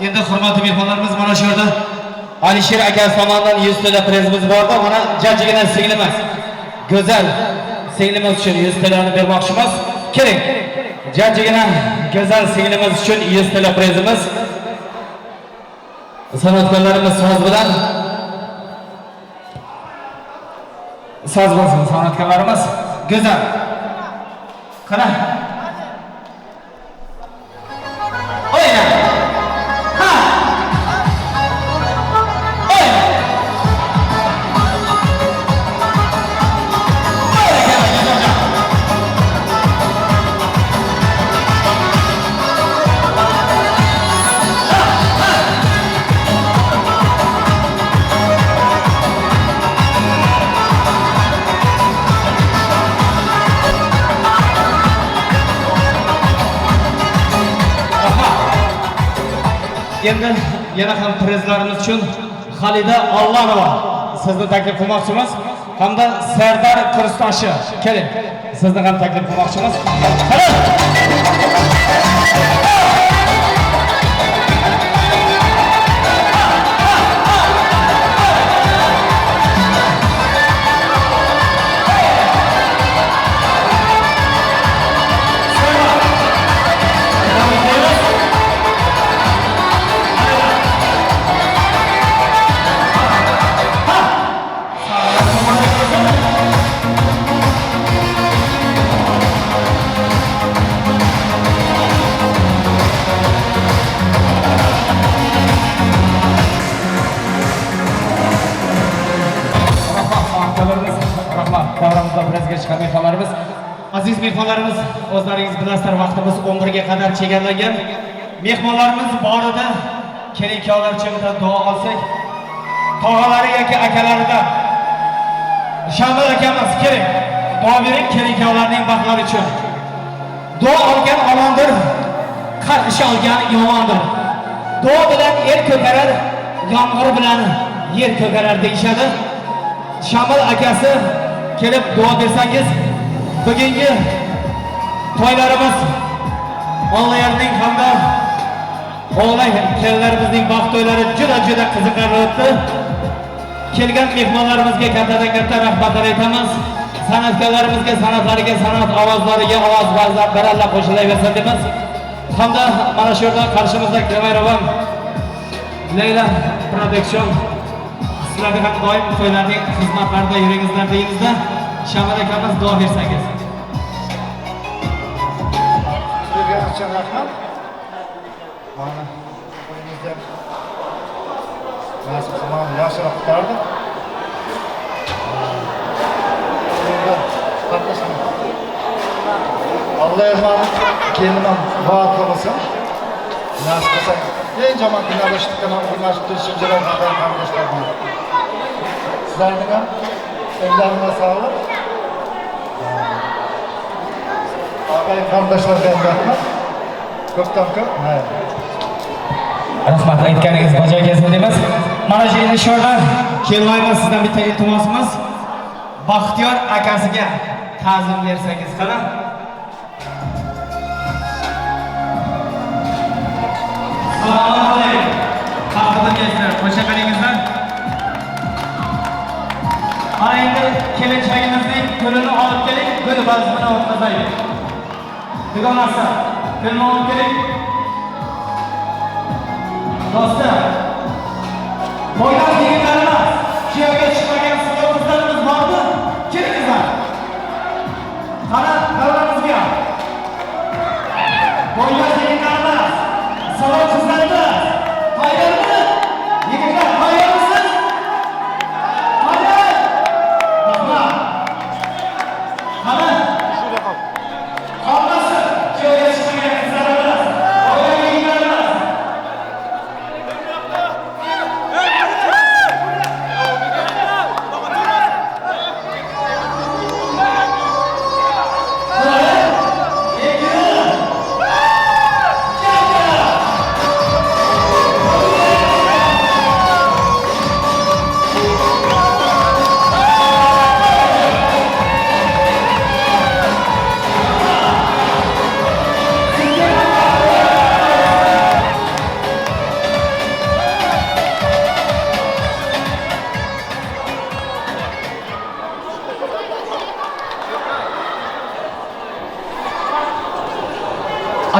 Endi hurmatli mehmonlarimiz, mana shu yerda Alisher aka tomonidan 100 TL prizimiz bordi. Mana jajjigina singlimiz, go'zal singlimiz uchun 100 TLni bermoqchimiz. Keling. Jajjigina go'zal singlimiz uchun 100 TL prizimiz. San'atkorlarimiz so'z bilan so'z bo'lsin san'atkorlarimiz. Go'zal. Qara. O'yna. Ha. O'yna. Endi yana ham prizlarimiz uchun Xalida Allanova sizni taklif qilmoqchimiz hamda Sardor Kursdoshi, keling, sizni ham taklif qilmoqchimiz. Qani. Mehmonlarimiz, aziz mehmonlarimiz, o'zlaringiz bilasizlar, vaqtimiz 11 ga qadar chegaralangan. Mehmonlarimiz borida kelin kuyovlar uchun duo olsak, tog'alari yoki akalaridan Shamil akamiz keling, duo bering kelin kuyovlarning baxtlari uchun. Duo olgan omondir, qarg'ish olgan yomondir. Duo bilan er ko'karar, yomg'ir bilan yer ko'karar deyishadi. Shamil akasi kelib duo bersangiz, bugungi to'ylarimiz Olloyarning hamda o'g'lay kelinlarimizning baxt to'ylari juda-juda qiziqarli o'tdi. Kelgan mehmonlarimizga kattadan katta rahmatlar aytamiz. San'atkorlarimizga san'atlariga, san'at ovozlariga ovoz baralla qo'shilaversin deymiz. Hamda mana shu yerda qarshimizda kameraman Leyla Production, sizlarga ham doim to'ylarning xizmatlarida yuringizlar deymizda. Shamil akamiz duo bersangiz. Sizlarga uchun rahmat. Mana qo'lingizda nasib qilgan yaxshiroq qutardi. Alloh ermani kelinim baxtli bo'lsin. Nasib qilsa eng yomon kunlarda shunchalar qarindoshlar. Sizlarning ham ellaringizga sog'lik. Ağay qarindoshlarga ham rahmat. Ko'pdan ko'p. Rahmat, aytganingiz bajo kelsin deymiz. Mana shu endi shu yerda kelinimiz, sizdan bitta iltimosimiz. Baxtiyor akasiga ta'zim bersangiz qani. Assalomu alaykum. Baxtli kelsinlar, qo'sha qarangizlar. Mana endi kelinchagimizning gulini olib keling, gul bazmini o'tkazaylik. Dugonasi, gulni olib keling. Do'stlar, boylar yigitlarimiz, kuyovga chiqmagan suluv qizlarimiz bormi? Kelingizlar. Qani davramizga. Boylar yigitlarimiz, suluv qizlarimiz, tayyormi? Yigitlar, tayyormisiz? Tayyor. Rahmat. Qani? Qolmasin kuyovga chiqmagan qizlarimiz, boylar yigitlarimiz. Bir, iki,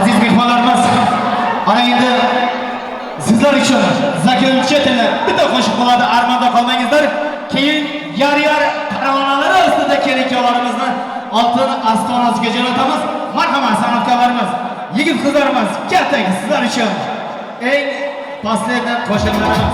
Aziz mehmonlarimiz, ana endi sizlar uchun заключительный bitta qo'shiq bo'ladi, armonda qolmangizlar. Keyin yar-yar taronalari ustida kelin-kuyovlarimizni oltin ostonasiga jo'natamiz. Marhamat, san'atkorlarimiz, yigit qizlarimiz, katta sizlar uchun eng последний qo'shiqlarimiz.